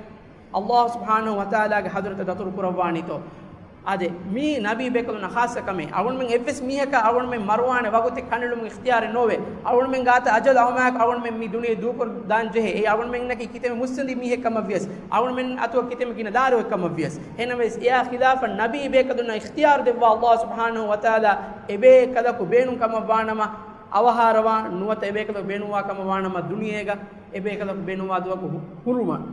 ﷲ ސުބްޙާނަހޫ ވަތަޢާލާގެ ޙަޟްރަތަށް ދަތުރު ކުރައްވާނީތޯ؟ އާދެ، މީ ނަބީ ބޭކަލުންނަށް ޚާއްޞަ ކަމެއް. އަޅުގަނޑުމެން އެއްވެސް މީހަކަށް އަޅުގަނޑުމެން މަރުވާނެ ވަގުތެއް ކަނޑައެޅުމުގެ އިޚްތިޔާރެއް ނޯވޭ. އަޅުގަނޑުމެން ގާތަށް އަޖަލު އައުމާއެކު އަޅުގަނޑުމެން މި ދުނިޔެ ދޫކޮށްދާން ޖެހޭ. އެއީ އަޅުގަނޑުމެންނަކީ ކިތަންމެ މުއްސަނދި މީހެއް ކަމަށް ވިޔަސް، އަޅުގަނޑުމެން އަތުގަ ކިތަންމެ ގިނަ ދާރިއޮތް ކަމަށް ވިޔަސް. އެހެންނަމަވެސް، އެއާ ޚިލާފަށް ނަބީ ބޭކަލުންނަށް އިޚްތިޔާރު ދެއްވާ އައްލާހު ސުބްޙާނަހު ވަތަޢާލާ އެބޭކަލަކު ބޭނުން ކަމަށް ވާނަމަ، އަވަހާރަވާން، ނުވަތަ އެބޭކަލަކު ބޭނުންވާ ކަމަށް ވާނަމަ، ދުނިޔޭގަ އެބޭކަލަކު ބޭނުންވާ ދުވަހަކު ހު-، ހުރުމަށް.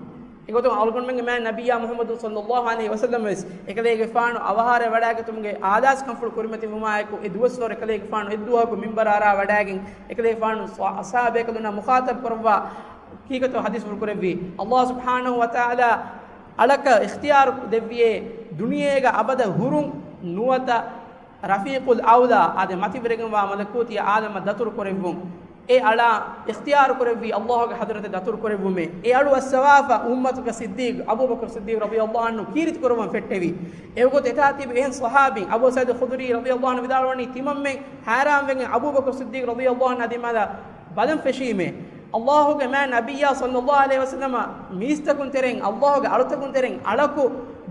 އެގޮތުން އަޅުގަނޑުމެންގެ މާތް ނަބިއްޔާ މުޙައްމަދު ޞައްލައްލާހު ޢަލައިހި ވަސައްލަމަ ވެސް އެކަލޭގެފާނު އަވަހާރަވެވަޑައިގަތުމުގެ އާދާސްކަންފުޅު ކުރިމަތިވުމާއެކު، އެ ދުވަސްވަރު އެކަލޭގެފާނު އެއްދުވަހަކު މިންބަރަށް އަރާ ވަޑައިގެން، އެކަލޭގެފާނު ޞަ-، އަޞްޙާބޭކަލުންނާ މުޚާޠަބް ކުރައްވާ ކީކޭތޯ ޙަދީޘްފުޅު ކުރެއްވީ. އައްލާހު ސުބްޙާނަހު ވަތަޢާލާ އަޅަކަށް އިޚްތިޔާރު ދެއްވިއޭ، ދުނިޔޭގަ އަބަދަށް ހުރުން ނުވަތަ ރަފީޤުލް އަޢުލާ، އާދެ، މަތިވެރިގެންވާ މަލަކޫތީ ޢާލަމަށް ދަތުރު ކުރެއްވުން. އެ އަޅާ އިޚްތިޔާރު ކުރެއްވީ އައްލާހުގެ ޙަޟްރަތަށް ދަތުރު ކުރެއްވުމޭ. އެ އަޅު އައްސަވާފަ އުއްމަތުގެ ޞިއްދީޤް އަބޫބަކުރު ޞިއްދީޤް ރަޟިޔައްލާހު ޢަންހު ކީރިތި ކުރައްވަން ފެއްޓެވި. އެވަގުތު އެތާ ތިބި އެހެން ޞަޙާބީން އަބޫ ސަޢީދު ޚުދުރީ ރަޟިޔައްލާހު ޢަންހު ވިދާޅުވަނީ، ތިމަންމެން ހައިރާންވެގެން އަބޫބަކުރު ޞިއްދީޤް ރަޟިޔައްލާހު ޢަންހު އަދި މާލަށް ބަލަން ފެށީމޭ. އައްލާހުގެ މާތް ނަބިއްޔާ ޞައްލައްލާހު ޢަލައިހި ވަސައްލަމަ މީސްތަކުން ތެރެއިން، އައްލާހުގެ އަޅުތަކުން ތެރެއިން އަޅަކު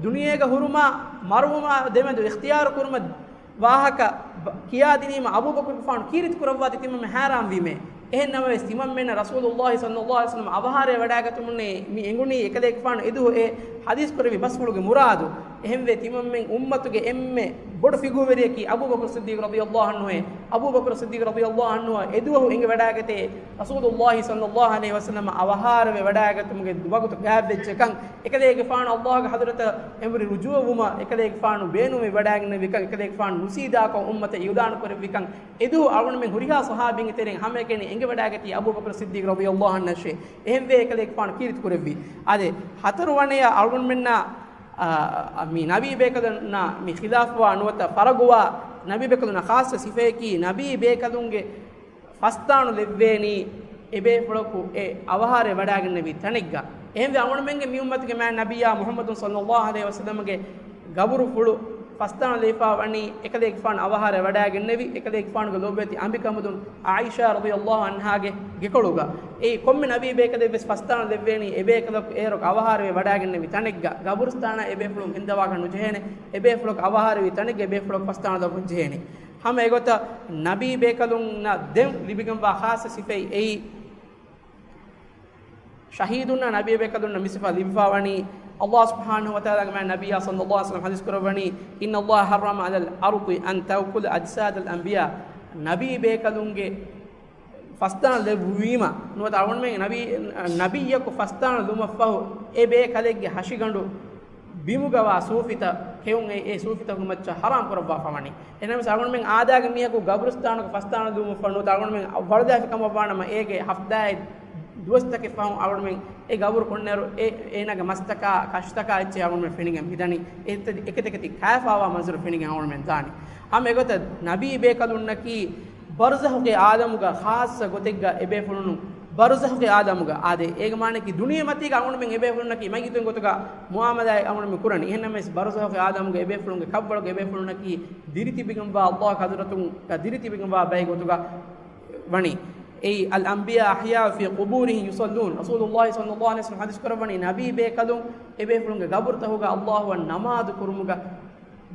ދުނިޔޭގަ ހުރުމާ މަރުވުމާ ދެމެދު އިޚްތިޔާރު ކުރުމަށް ވާހަކަ ބަ-، ކިޔާދިނީމަ އަބޫބަކުރުގެފާނު ކީރިތި ކުރައްވާތީ ތިމަންމެން ހައިރާންވީމޭ. އެހެން ނަމަވެސް، ތިމަންމެންނަށް ރަސޫލުއްލާހި ޞައްލައްލާހު ޢަލައިހި ވަސައްލަމަ އަވަހާރަވެވަޑައިގަތުމުންނޭ މި އެނގުނީ އެކަލޭގެފާނު އެދުވަހު އެ ޙަދީޘް ކުރެއްވި ބަސްފުޅުގެ މުރާދު. އެހެންވެ، ތިމަންމެން އުއްމަތުގެ އެންމެ ބޮޑު ފިގުރުވެރިޔަކީ އަބޫބަކުރު ޞިއްދީޤް ރަޟިޔައްލާހު ޢަންހުއޭ. އަބޫބަކުރު ޞިއްދީޤް ރަޟިޔައްލާހު ޢަންހުއަށް އެދުވަހު އެނގިވަޑައިގަތޭ ރަސޫލުއްލާހި ޞައްލައްލާހު ޢަލައިހި ވަސައްލަމަ އަވަހާރަވެވަޑައިގަތުމުގެ ވަގުތު ގާތްވެއްޖެކަން، އެކަލޭގެފާނު އައްލާހުގެ ޙަޟްރަތަށް އެނބުރި ރުޖޫޢަވުމަށް އެކަލޭގެފާނު ބޭނުންވެވަޑައިގެންނެވިކަން، އެކަލޭގެފާނު ނުސީދާކޮށް އުއްމަތަށް އިޢުލާނު ކުރެއްވިކަން، އެދުވަހު އަޅުގަނޑުމެން ހުރިހާ ޞަޙާބީންގެ ތެރެއިން ހަމައެކަނި އެނގިވަޑައިގަތީ އަބޫބަކުރު ޞިއްދީޤް ރަޟިޔައްލާހު ޢަންހުއަށޭ. އެހެންވެ، އެކަލޭގެފާނު ކީރިތި ކުރެއްވި. އާދެ، ހަތަރުވަނަޔަށް އަޅުގަނޑުމެންނާ، އާ، މި ނަބީ ބޭކަލުންނާ މި ޚިލާފުވާ ނުވަތަ ފަރަގުވާ ނަބީ ބޭކަލުންނަށް ޚާއްޞަ ސިފަޔަކީ، ނަބީ ބޭކަލުންގެ ފަސްދާނު ލެއްވޭނީ އެބޭފުޅަކު އެ އަވަހާރަވެވަޑައިގެންނެވި ތަނެއްގަ. އެހެންވެ، އަޅުގަނޑުމެންގެ މި އުއްމަތުގެ މާތް ނަބިއްޔާ މުޙައްމަދު ޞައްލައްލާހު ޢަލައިހި ވަސައްލަމަގެ ގަބުރުފުޅު ފަސްދާނު ލެވިފާ ވަނީ އެކަލޭގެފާނު އަވަހާރަވެވަޑައިގެންނެވި، އެކަލޭގެފާނުގެ ލޯބިވެތި އަނބިކަނބުލުން ޢާއިޝާ ރަޟިޔައްލާހު ޢަންހާގެ ގެކޮޅުގަ. އެއީ ކޮންމެ ނަބީ ބޭކަލެއްވެސް ފަސްދާނު ލެއްވޭނީ އެބޭކަލަކު އޭރު އަވަހާރަވެވަޑައިގެންނެވި ތަނެއްގަ. ގަބުރުސްތާނަށް އެބޭފުޅުން ގެންދަވާކަށް ނުޖެހޭނެ، އެބޭފުޅަކު އަވަހާރަވި ތަނެއްގަ އެބޭފުޅަކު ފަސްދާނު ލައްވަން ޖެހޭނެ. ހަމަ އެގޮތަށް ނަބީ ބޭކަލުންނަށް ދެން ލިބިގެންވާ ޚާއްޞަ ސިފައެއް އެއީ، ޝަހީދުންނަށް ނަބީ ބޭކަލުންނަށް މި ސިފަ ލިބިފާ ވަނީ، ﷲ ސުބްޙާނަހޫ ވަތަޢާލާގެ މާތް ނަބިއްޔާ ޞައްލައްލާހު ޢަލައިހި ވަސައްލަމަ ޙަދީޘް ކުރައްވަނީ، إن الله حرم على الأرض أن تأكل أجساد الأنبياء. ނަބީ ބޭކަލުންގެ ފަސްދާނު ލެއްވުވީމަ، ނުވަތަ އަޅުގަނޑުމެން ނަބީ، ނަބިއްޔަކު ފަސްދާނު ލުމަށްފަހު އެ ބޭކަލެއްގެ ހަށިގަނޑު ބިމުގަވާ ސޫފިތައް ކެއުން އެ، އެ ސޫފިތަކުގެ މައްޗަށް ޙަރާމް ކުރައްވާފަ ވަނީ. އެހެންނަމަވެސް އަޅުގަނޑުމެން އާދައިގެ މީހަކު ގަބުރުސްތާނުގެ ފަސްދާނު ލުމަށްފަހު ނުވަތަ އަޅުގަނޑުމެން ވަޅުލައިފި ކަމަށްވާނަމަ، އޭގެ ހަފްތާއެއް ދުވަސްތަކެއް ފަހުން އަޅުގަނޑުމެން އެ ގަބުރު ކޮންނޭރު އެ، އޭނާގެ މަސްތަކާ، ކަށިތަކާ އެއްޗެއް އަޅުގަނޑުމެން ފެނިގެން މިދަނީ. އެތަ-، އެކަތިކަތި ކައިފާވާ މަންޒަރު ފެނިގެން އަޅުގަނޑުމެން ދާނީ. ހަމަ އެގޮތަށް ނަބީ ބޭކަލުންނަކީ ބަރުޒަޚުގެ ޢާލަމުގަ ޚާއްޞަ ގޮތެއްގަ އެބޭފުޅުން ބަރުޒަޚުގެ ޢާލަމުގަ، އާދެ، އޭގެ މާނައަކީ ދުނިޔެމަތީގަ އަޅުގަނޑުމެން އެބޭފުޅުންނަކީ މައްޔިތުން ގޮތުގަ މުޢާމަލާތް އަޅުގަނޑުމެން ކުރަނީ. އެހެންނަމަވެސް ބަރުޒަޚުގެ ޢާލަމުގަ އެބޭފުޅުންގެ ކަށްވަޅުގަ އެބޭފުޅުންނަކީ ދިރިތިބިގެންވާ ﷲ ގެ ޙަޟްރަތުގަ ދިރިތިބިގެންވާ ބައެއް ގޮތުގަ ވަނީ. އެއީ، الأنبياء أحياء في قبورهم يصلون. ރަސޫލުﷲ ޞައްލައްލާހު ޢަލައިހި ވަސައްލަމަ ޙަދީޘް ކުރައްވަނީ، ނަބީ ބޭކަލުން އެބޭފުޅުންގެ ގަބުރުތަކުގަ ﷲ އަށް ނަމާދު ކުރުމުގަ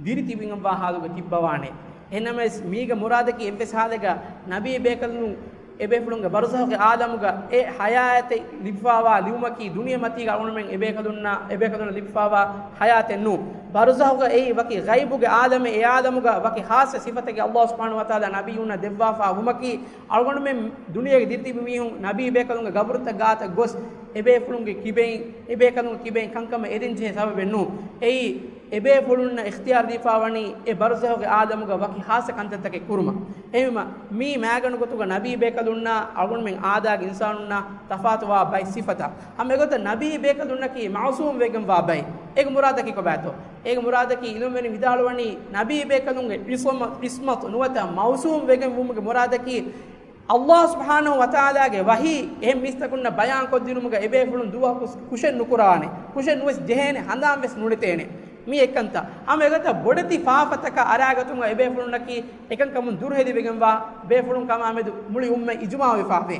ދިރިތިބިގެންވާ ޙާލުގަ ތިއްބަވާނެ. އެހެންނަމަވެސް، މީގެ މުރާދަކީ އެއްވެސް ޙާލެއްގަ ނަބީ ބޭކަލުން އެބޭފުޅުންގެ ބަރުޒަޚުގެ ޢާލަމުގަ އެ ޙަޔާތެއް ލިބިފާވާ ލިބުމަކީ ދުނިޔެމަތީގަ އަޅުގަނޑުމެން އެބޭކަލުންނަށް، އެބޭކަލުންނަށް ލިބިފާވާ ޙަޔާތެއް ނޫން. ބަރުޒަޚުގަ އެއީ ވަކި ޣައިބުގެ ޢާލަމެއް، އެ ޢާލަމުގަ ވަކި ޚާއްޞަ ސިފަތަކެއް ﷲ ސުބްޙާނަހޫ ވަތަޢާލާ ނަބިއްޔުންނަށް ދެއްވާފާ ވުމަކީ، އަޅުގަނޑުމެން ދުނިޔޭގެ ދިރިތިބި މީހުން ނަބީ ބޭކަލުންގެ ގަބުރުތައް ގާތަށް ގޮސް، އެބޭފުޅުންގެ ކިބައިން، އެބޭކަލުންގެ ކިބައިން ކަންކަމަށް އެދެން ޖެހޭ ސަބަބެއް ނޫން. އެއީ، އެބޭފުޅުންނަށް އިޚްތިޔާރު ދީފާ ވަނީ އެ ބަރުޒަޚުގެ ޢާލަމުގަ ވަކި ޚާއްޞަ ކަންތައްތަކެއް ކުރުމަށް. އެހެންވީމަ، މީ މައިގަނޑު ގޮތުގަ ނަބީ ބޭކަލުންނާ އަޅުގަނޑުމެން އާދައިގެ އިންސާނުންނާ ތަފާތުވާ ބައެއް ސިފަތައް. ހަމަ އެގޮތަށް ނަބީ ބޭކަލުންނަކީ މަޢުޞޫމް ވެގެންވާ ބައެއް. އޭގެ މުރާދަކީ ކޮބާތޯ؟ އޭގެ މުރާދަކީ ޢިލްމުވެރިން ވިދާޅުވަނީ، ނަބީ ބޭކަލުންގެ ޢިޞްމަ-، ޢިޞްމަތު ނުވަތަ މަޢުޞޫމް ވެގެން ވުމުގެ މުރާދަކީ، ﷲ ސުބްޙާނަހޫ ވަތަޢާލާގެ ވަޙީ އެހެން މީސްތަކުންނަށް ބަޔާންކޮށްދިނުމުގަ އެބޭފުޅުން ދުވަހަކު ކުށެއް ނުކުރާނެ، ކުށެއް ނުވެސް ޖެހޭނެ، ހަނދާން ވެސް ނުނެތޭނެ. މީ އެއްކަންތައް. ހަމަ އެގޮތަށް ބޮޑެތި ފާފަތަކަށް އަރާގަތުމުގަ އެބޭފުޅުންނަކީ އެކަންކަމުން ދުރުހެލިވެގެންވާ ބޭފުޅުން ކަމާމެދު މުޅި އުއްމަތް އިޖުމާޢުވެފާވޭ.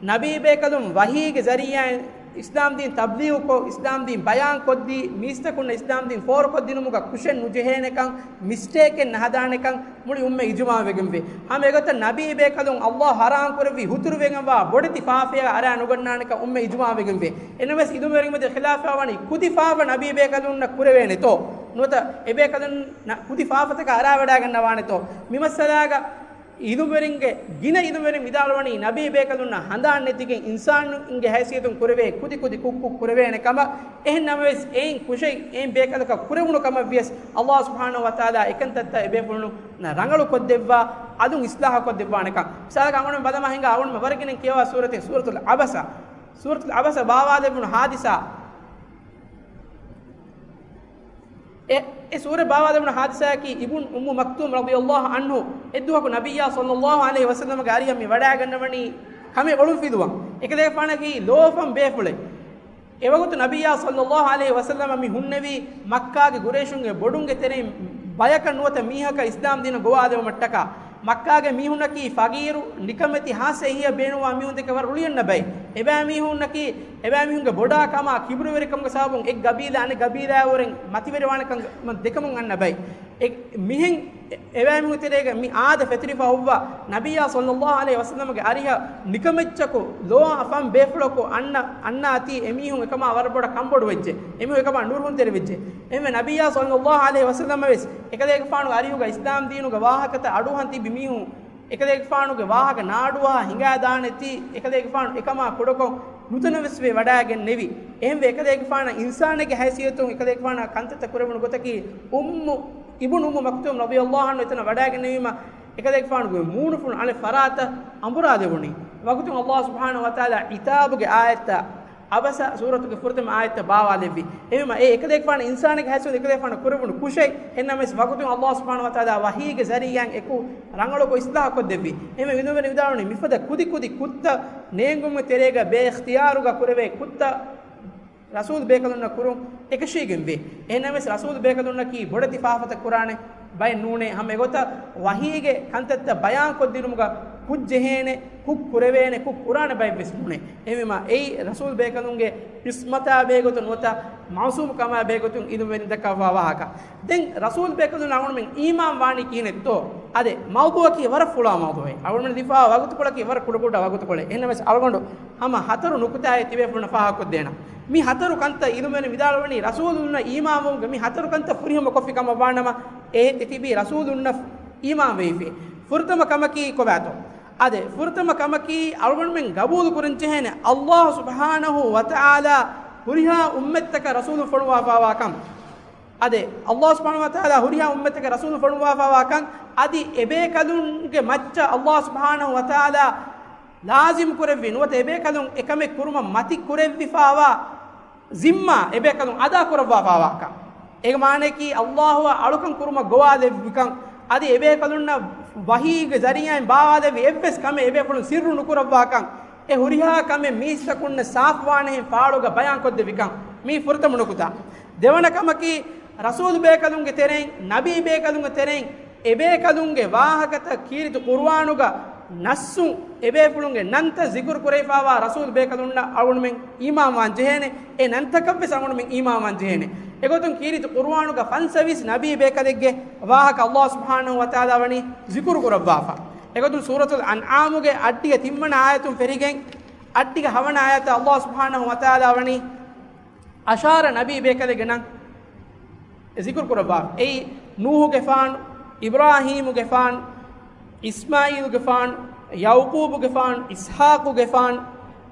ނަބީ ބޭކަލުން ވަޙީގެ ޒަރީޢާއިން އިސްލާމްދީން ތަބްލީޣުކޮށް، އިސްލާމްދީން ބަޔާންކޮށްދީ، މީސްތަކުންނަށް އިސްލާމްދީން ފޯރުކޮށްދިނުމުގަ ކުށެއް ނުޖެހޭނެކަން، މިސްޓޭކެއް ނަހަދާނެކަން މުޅި އުއްމަތް އިޖުމާވެގެންވޭ. ހަމައެގޮތަށް ނަބީ ބޭކަލުން ﷲ ޙަރާމް ކުރެއްވި ހުތުރުވެގެންވާ ބޮޑެތި ފާފަޔަށް އަރާ ނުގަންނާނެކަން އުއްމަތް އިޖުމާވެގެންވޭ. އެނަމަވެސް އިލްމުވެރިން މެދު ޚިލާފާ ވަނީ ކުދި ފާފަ ނަބީ ބޭކަލުންނަށް ކުރެވޭނެތޯ؟ ނުވަތަ އެބޭކަލުން ނަ-، ކުދި ފާފަތަކަށް އަރާވަޑާގަންނަވާނެތޯ؟ މި މައްސަލާގަ އިލްމުވެރިންގެ، ގިނަ އިލްމުވެރިން ވިދާޅުވަނީ، ނަބީ ބޭކަލުންނަށް ހަނދާން ނެތިގެން އިންސާނުންގެ ހައިސިއްޔަތުން ކުރެވޭ ކުދި ކުދި ކުށް ކުށް ކުރެވޭނެ ކަމަށް. އެހެން ނަމަވެސް، އެއިން ކުށެއް އެއިން ބޭކަލަކަށް ކުރެވުނު ކަމަށް ވިޔަސް، ﷲ ސުބްޙާނަހޫ ވަތަޢާލާ އެކަންތައްތައް އެބޭފުޅުންނަށް ރަނގަޅު ކޮށްދެއްވާ، އަލުން އިޞްލާޙަ ކޮށްދެއްވާނެކަން. މިސާލަކަށް އަޅުގަނޑު ބަލަމާ ހިނގާ އަޅުގަނޑު ވަރަށް ގިނަ ކިޔަވާ ސޫރަތެއް، ސޫރަތުލް ޢަބަސަ. ސޫރަތުލް ޢަބަސަ ބާވާލެއްވުނު ހާދިސާ. އެ، އެ ސޫރަ ބާވާލެވުނު ހާދިސާއަކީ، އިބުން އުއްމު މަކްތޫމް ރަޟިޔަﷲ ޢަންހު އެއްދުވަހަކު ނަބިއްޔާ ޞައްލަﷲ ޢަލައިހި ވަސައްލަމަގެ އަރިހަށް މި ވަޑައިގަންނަވަނީ ކަމެއް އޮޅުންފިލުވަން. އެކަލޭގެފާނަކީ ލޯފަން ބޭފުޅެއް. އެވަގުތު ނަބިއްޔާ ޞައްލަﷲ ޢަލައިހި ވަސައްލަމަ މި ހުންނެވީ މައްކާގެ ގުރައިޝުންގެ ބޮޑުންގެ ތެރެއިން ބަޔަކަށް ނުވަތަ މީހަކަށް އިސްލާމް ދީނަށް ގޮވާލެވުމަށްޓަކާ. މައްކާގެ މީހުންނަކީ ފަގީރު، ނިކަމެތި، ހާއްސަ އެހީއަށް ބޭނުންވާ މީހުން ދެކެ ވަރަށް ރުޅިއަންނަ ބައެއް. އެބައިމީހުންނަކީ، އެބައިމީހުންގެ ބޮޑާ ކަމާ ކިބުރުވެރިކަމުގެ ސަބަބުން އެއް ގަބީލާ އަނެއް ގަބީލާއަށްވުރެން މަތިވެރިވާނެކަން ދެކަމުން އަންނަ ބައެއް. އެ، މިހެން އެ، އެބައިމީހުން ތެރޭގަ މި އާދަ ފެތުރިފަ އޮއްވާ ނަބިއްޔާ ޞައްލަﷲ ޢަލައިހި ވަސައްލަމަގެ އަރިހަށް ނިކަމެއްޗަކު ލޯ އަފަން ބޭފުޅަކު އަންނަ، އަންނާތީ އެމީހުން އެކަމާ ވަރަށް ބޮޑަށް ކަންބޮޑުވެއްޖެ. އެމީހުން އެކަމާ ނުރުހުންތެރިވެއްޖެ. އެހެންވެ ނަބިއްޔާ ޞައްލަﷲ ޢަލައިހި ވަސައްލަމަ ވެސް އެކަލޭގެފާނުގެ އަރިހުގަ އިސްލާމް ދީނުގެ ވާހަކަތައް އަޑުއަހަން ތިބި މީހުން އެކަލޭގެފާނުގެ ވާހަކަ ނާޑުވާ ހިނގާދާނެތީ، އެކަލޭގެފާނު އެކަމާ ކުޑަކޮށް ނުތަނަވަސްވެ ވަޑައިގެންނެވި. އެހެންވެ އެކަލޭގެފާނަށް އިންސާނެއްގެ ހައިސިއްޔަތުން އެކަލޭގެފާނަށް ކަންތައްތައް ކުރެވުނު ގޮތަކީ އުއްމު، އިބުނު އުއްމު މަކްތޫމް ރަޟިޔަﷲ ޢަންހު އެތަނަށް ވަޑައިގެންނެވީމަ، އެކަލޭގެފާނުގެ މޫނުފުޅުން އަނެއް ފަރާތަށް އަނބުރާލެވުނީ. ވަގުތުން ﷲ ސުބްޙާނަހޫ ވަތަޢާލާ ޢިތާބުގެ އާޔަތްތައް ޢަބަސަ ސޫރަތުގެ ފުރަތަމަ އާޔަތްތައް ބާވާލެއްވި. އެހެންވީމަ އެ އެކަލޭގެފާނަށް އިންސާނެއްގެ ހައިސިއްޔަތުން އެކަލޭގެފާނަށް ކުރެވުނު ކުށެއް. އެހެންނަމަވެސް ވަގުތުން ﷲ ސުބްޙާނަހޫ ވަތަޢާލާ ވަޙީގެ ޒަރީޢާއިން އެކު ރަނގަޅުކޮށް އިޞްލާޙު ކޮށްދެއްވި. އެހެންވެ އިލްމުވެރިން ވިދާޅުވަނީ މިފަދަ ކުދި ކުދި ކުށްތައް ނޭނގުމުގެ ތެރޭގަ ބޭ އިޚްތިޔާރުގަ ކުރެވޭ ކުށްތައް ރަސޫލު ބޭކަލުންނަށް ކުރުން އެކަށީގެންވޭ. އެހެންނަމަވެސް ރަސޫލު ބޭކަލުންނަކީ ބޮޑެތި ފާފަތައް ކުރާނެ ބައެއް ނޫނޭ. ހަމަ އެގޮތަށް ވަޙީގެ ކަންތައްތައް ބަޔާންކޮށްދިނުމުގަ ކުށް ޖެހޭނެ، ކުށް ކުރެވޭނެ، ކުށް ކުރާނެ ބައެއްވެސް ނޫނޭ. އެހެންވީމަ އެއީ ރަސޫލު ބޭކަލުންގެ ޢިޞްމަތާ ބެހޭގޮތުން ނުވަތަ މަޢުޞޫމު ކަމާ ބެހޭގޮތުން އިލްމުވެރިން ދައްކަވާ ވާހަކަ. ދެން ރަސޫލު ބޭކަލުން އަޅުގަނޑުމެން އީމާން ވާނީ ކިހިނެއްތޯ؟ އާދެ، މައުޟޫޢަކީ ވަރަށް ފުޅާ މައުޟޫޢެއް. އަޅުގަނޑު ލިބިފާ ވަގުތުކޮޅަކީ ވަރަށް ކުޑަކުޑަ ވަގުތުކޮޅެއް. އެހެންނަމަވެސް އަޅުގަނޑު ހަމަ ހަތަރު ނުކުތާއެއް ތިބޭފުޅުންނަށް ފާހަގަކޮށްދޭނަން. މި ހަތަރު ކަންތައް އިލްމުވެރިން ވިދާޅުވަނީ ރަސޫލުންނަށް އީމާންވުމުގެ މި ހަތަރު ކަންތައް ފުރިހަމަ ކޮށްފި ކަމަށް ވާނަމަ، އެ ތިބީ ރަސޫލުންނަށް އީމާން ވެވިފައި. ފުރަތަމަ ކަމަކީ ކޮބާތޯ؟ އާދެ، ފުރަތަމަ ކަމަކީ އަޅުގަނޑުމެން ގަބޫލު ކުރަން ޖެހޭނެ ﷲ ސުބްޙާނަހޫ ވަތަޢާލާ ހުރިހާ އުއްމަތްތަކަށް ރަސޫލު ފޮނުވާފާވާކަން. އާދެ، ﷲ ސުބްޙާނަހޫ ވަތަޢާލާ ހުރިހާ އުއްމަތެއްގެ ރަސޫލު ފޮނުވާފާވާކަން، އަދި އެބޭކަލުންގެ މައްޗަށް ﷲ ސުބްޙާނަހޫ ވަތަޢާލާ ލާޒިމް ކުރެއްވި ނުވަތަ އެބޭކަލުން އެކަމެއް ކުރުމަށް މަތި ކުރެއްވިފާވާ ޒިންމާ އެބޭކަލުން އަދާ ކުރައްވާފާވާކަން. އޭގެ މާނައަކީ ﷲ އަށް އަޅުކަން ކުރުމަށް ގޮވާލެއްވިކަން، އަދި އެބޭކަލުންނަށް ވަޙީގެ ޒަރީޢާއިން ބާވާލެއްވި އެއްވެސް ކަމެއް އެބޭފުޅުން ސިއްރު ނުކުރައްވާކަން. އެ ހުރިހާ ކަމެއް މީސްތަކުންނަށް ސާފުވާނެހެން ފާޅުގަ ބަޔާންކޮށްދެއްވިކަން. މީ ފުރަތަމަ ނުކުތާ. ދެވަނަ ކަމަކީ، ރަސޫލު ބޭކަލުންގެ ތެރެއިން، ނަބީ ބޭކަލުންގެ ތެރެއިން، އެބޭކަލުންގެ ވާހަކަތައް ކީރިތި ޤުރުއާނުގަ ނައްސުން އެބޭފުޅުންގެ ނަންތައް ޒިކުރު ކުރެވިފާވާ ރަސޫލު ބޭކަލުންނަށް އަޅުގަނޑުމެން އީމާންވާން ޖެހޭނެ. އެ ނަންތަކަށްވެސް އަޅުގަނޑުމެން އީމާންވާން ޖެހޭނެ. އެގޮތުން ކީރިތި ޤުރުއާނުގަ ފަންސަވީސް ނަބީ ބޭކަލެއްގެ ވާހަކަ ﷲ ސުބްޙާނަހޫ ވަތަޢާލާ ވަނީ ޒިކުރު ކުރައްވާފަ. އެގޮތުން ސޫރަތުލް އަންޢާމުގެ އައްޑިގެ ތިންވަނަ އާޔަތުން ފެށިގެން އައްޑިގެ ހަވަނަ އާޔަތަށް ﷲ ސުބްޙާނަހޫ ވަތަޢާލާ ވަނީ އަށާރަ ނަބީ ބޭކަލެއްގެ ނަން ޒިކުރު ކުރައްވާ. އެއީ، ނޫޙުގެފާނު، އިބްރާހީމުގެފާނު، އިސްމާޢީލުގެފާނު، ޔަޢުޤޫބުގެފާނު، އިސްޙާޤުގެފާނު،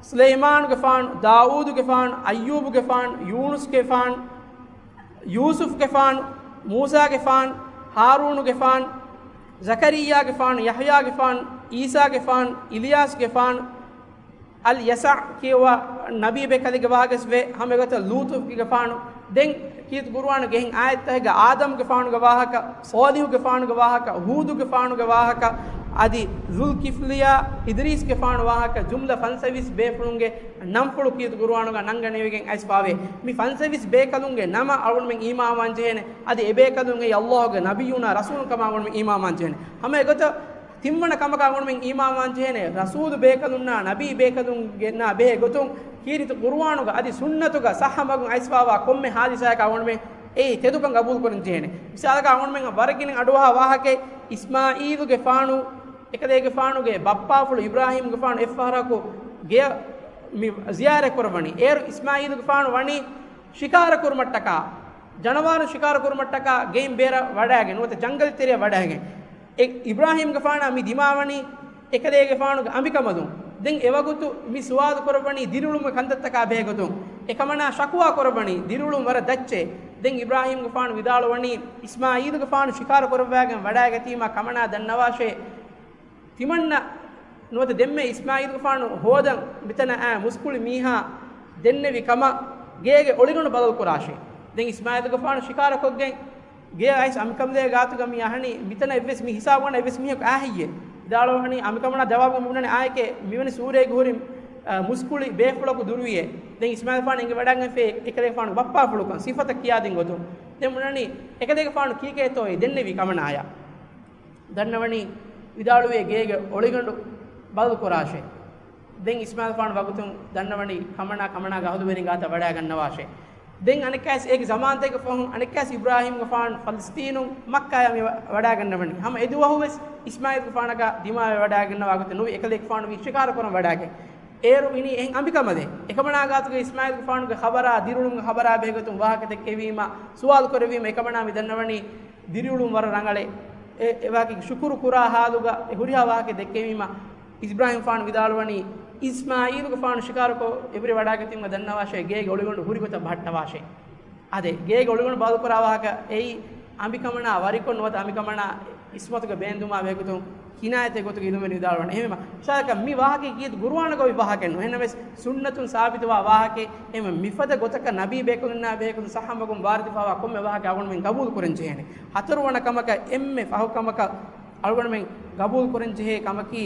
ސުލައިމާނުގެފާނު، ދާއޫދުގެފާނު، އައްޔޫބުގެފާނު، ޔޫނުސްގެފާނު، ޔޫސުފްގެފާނު، މޫސާގެފާނު، ހާރޫނުގެފާނު، ޒަކަރިއްޔާގެފާނު، ޔަޙްޔާގެފާނު، ޢީސާގެފާނު، އިލްޔާސްގެފާނު، އަލްޔަސަޢު ކިޔަވާ ނަބީ ބޭކަލެއްގެ ވާހަކަވެސް ވޭ. ހަމަ އެގޮތަށް ލޫޠުގެފާނު. ދެން ކީރިތި ޤުރުއާނުގެ އެހެން އާޔަތްތަކެއްގަ އާދަމްގެފާނުގެ ވާހަކަ، ޞާލިޙުގެފާނުގެ ވާހަކަ، ހޫދުގެފާނުގެ ވާހަކަ، އަދި ޒުލްކިފްލިޔާ، އިދްރީސްގެފާނު ވާހަކަ، ޖުމްލަ ފަންސަވީސް ބޭފުޅުންގެ ނަންފުޅު ކީރިތި ޤުރުއާނުގަ ނަންގަނެވިގެން އައިސްފާވޭ. މި ފަންސަވީސް ބޭކަލުންގެ ނަމަށް އަޅުގަނޑުމެން އީމާންވާން ޖެހޭނެ. އަދި އެބޭކަލުން އެއީ ﷲގެ ނަބިއްޔުންނާ ރަސޫލުން ކަމަށް އަޅުގަނޑުމެން އީމާންވާން ޖެހޭނެ. ހަމަ އެގޮތަށް ތިންވަނަ ކަމަކަށް އަޅުގަނޑުމެން އީމާންވާން ޖެހޭނެ، ރަސޫލު ބޭކަލުންނާ ނަބީ ބޭކަލުންގެންނާ ބެހޭ ގޮތުން ކީރިތި ޤުރުއާނުގަ އަދި ސުންނަތުގަ ޞައްޙަ މަގުން އައިސްފާވާ ކޮންމެ ޙާދިސާއަކަށް އަޅުގަނޑުމެން އެއީ ތެދުކަން ގަބޫލު ކުރަން ޖެހޭނެ. މިސާލަކަށް އަޅުގަނޑުމެން ވަރަށް ގިނަ އަޑުއަހާ ވާހަކައެއް، އިސްމާޢީލުގެފާނު އެކަލޭގެފާނުގެ ބައްޕާފުޅު އިބްރާހީމްގެފާނު އެއްފަހަރަކު ގެޔަށް މި ޒިޔާރަތް ކުރައްވަނީ. އޭރު އިސްމާޢީލުގެފާނު ވަނީ ޝިކާރަ ކުރުމަށްޓަކާ، ޖަނަވާރު ޝިކާރަ ކުރުމަށްޓަކާ ގެއިން ބޭރަށް ވަޑައިގެން، ނުވަތަ ޖަންގަލް ތެރެއަށް ވަޑައިގެން. އެ އިބްރާހީމްގެފާނާ މި ދިމާވަނީ އެކަލޭގެފާނުގެ އަނބިކަމަލުން. ދެން އެވަގުތު މި ސުވާލު ކުރައްވަނީ ދިރިއުޅުމުގެ ކަންތައްތަކާ ބެހޭގޮތުން. އެކަމަނާ ޝަކުވާ ކުރައްވަނީ ދިރިއުޅުން ވަރަށް ދައްޗޭ. ދެން އިބްރާހީމްގެފާނު ވިދާޅުވަނީ، އިސްމާޢީލުގެފާނު ޝިކާރަ ކުރައްވައިގެން ވަޑައިގަތީމާ ކަމަނާ ދަންނަވާށޭ. ތިމަންނަ ނުވަތަ ދެންމެ އިސްމާޢީލުގެފާނު ހޯދަން މިތަނަށް އައި މުސްކުޅި މީހާ ދެންނެވި ކަމަށް ގޭގެ އޮޅިގަނޑު ބަދަލު ކުރާށޭ. ދެން އިސްމާޢީލުގެފާނު ޝިކާރަކޮށްގެން ގެޔަށް އައިސް އަނބިކަނބަލެއްގެ ގާތުގަ މި އަހަނީ މިތަނަށް އެއްވެސް މި ހިސާބުގަނޑަށް އެއްވެސް މީހަކު އާހެއްޔޭ؟ ވިދާޅުވަނީ އަނބިކަނބަނާ ޖަވާބުގަ މިބުނަނީ އާއެކޭ މިވެނި ސޫރައެއްގަ ހުރި، އަ، މުސްކުޅި ބޭފުޅަކު ދުރުވިޔޭ. ދެން އިސްމާޢީލުގެފާނު އެނގިވަޑައިގެންފި އެކަލޭގެފާނު ބައްޕާފުޅުކަން ސިފަތައް ކިޔާދިން ގޮތުން. ދެން ބުނަނީ އެކަލޭގެފާނު ކީކޭތޯ އެ ދެންނެވި ކަމަނާޔަށް. ދަންނަވަނީ ވިދާޅުވޭ ގޭގެ އޮޅިގަނޑު ބަދަލު ކުރާށޭ. ދެން އިސްމާޢީލުގެފާނު ވަގުތުން ދަންނަވަނީ ކަމަނާ ކަމަނާގެ އަހުލުވެރިން ގާތަށް ވަޑައިގަންނަވާށޭ. ދެން އަނެއްކާވެސް އޭގެ ޒަމާންތަކެއްގެ ފަހުން އަނެއްކާވެސް އިބްރާހީމްގެފާނު ފަލަސްޠީނުން މައްކާޔަށް މި ވަ-، ވަޑައިގަންނަވަނީ. ހަމަ އެދުވަހުވެސް އިސްމާޢީލުގެފާނަކަށް ދިމާވެ ވަޑައިގަންނަވާ ގޮތެއް ނުވި، އެކަލޭގެފާނު ވީ ޝިކާރަ ކުރަން ވަޑައިގެން. އޭރު އިނީ އެހެން އަނބިކަނބަލެއް. އެކަމަނާ ގާތުގަ އިސްމާޢީލުގެފާނުގެ ޚަބަރާ ދިރިއުޅުމުގެ ޚަބަރާ ބެހޭގޮތުން ވާހަކަ ދެއްކެވީމަ، ސުވާލު ކުރެއްވީމަ، އެކަމަނާ މި ދަންނަވަނީ ދިރިއުޅުން ވަރަށް ރަނގަޅޭ. އެ، އެވާހަކަ ޝުކުރު ކުރާ ހާލުގަ އެ ހުރިހާ ވާހަކަ ދެއްކެވީމަ، އިބްރާހީމްގެފާނު ވިދާޅުވަނީ، އިސްމާޢީލުގެފާނު ޝިކާރަކޮށް އެބުރި ވަޑައިގަތީމަ ދަންނަވާށޭ، ގޭގެ އޮޅިގަނޑު ހުރި ގޮތަށް ބަހައްޓަވާށޭ. އާދެ، ގޭގެ އޮޅިގަނޑު ބަދަލުކުރާ ވާހަކަ އެއީ އަނބިކަމަނާ ވަރިކޮށް ނުވަތަ އަނބިކަމަނާ އިސްމަތުގެ ބޭންދުމާ ބެހޭގޮތުން ކިނާޔަތެއް ގޮތުގަ އިލްމުވެރިން ވިދާޅުވަނީ. އެހެންވީމަ، މިސާލަކަށް މި ވާހަކައީ ކީރިތި ޤުރުއާނުގަ އޮތް ވާހަކައެއް ނޫން. އެހެންނަމަވެސް ސުންނަތުން ސާބިތުވާ ވާހަކައެއް. އެހެންވެ، މިފަދަ ގޮތަކަށް ނަބީ ބޭކަލުންނާ ބެހޭގޮތުން ޞައްޙަ މަގުން ވާރިދުވެފައިވާ ކޮންމެ ވާހަކައެއް އަޅުގަނޑުމެން ގަބޫލު ކުރަން ޖެހޭނެ. ހަތަރުވަނަ ކަމަކަށް އެންމެ ފަހު ކަމަކަށް އަޅުގަނޑުމެން ގަބޫލު ކުރަން ޖެހޭ ކަމަކީ،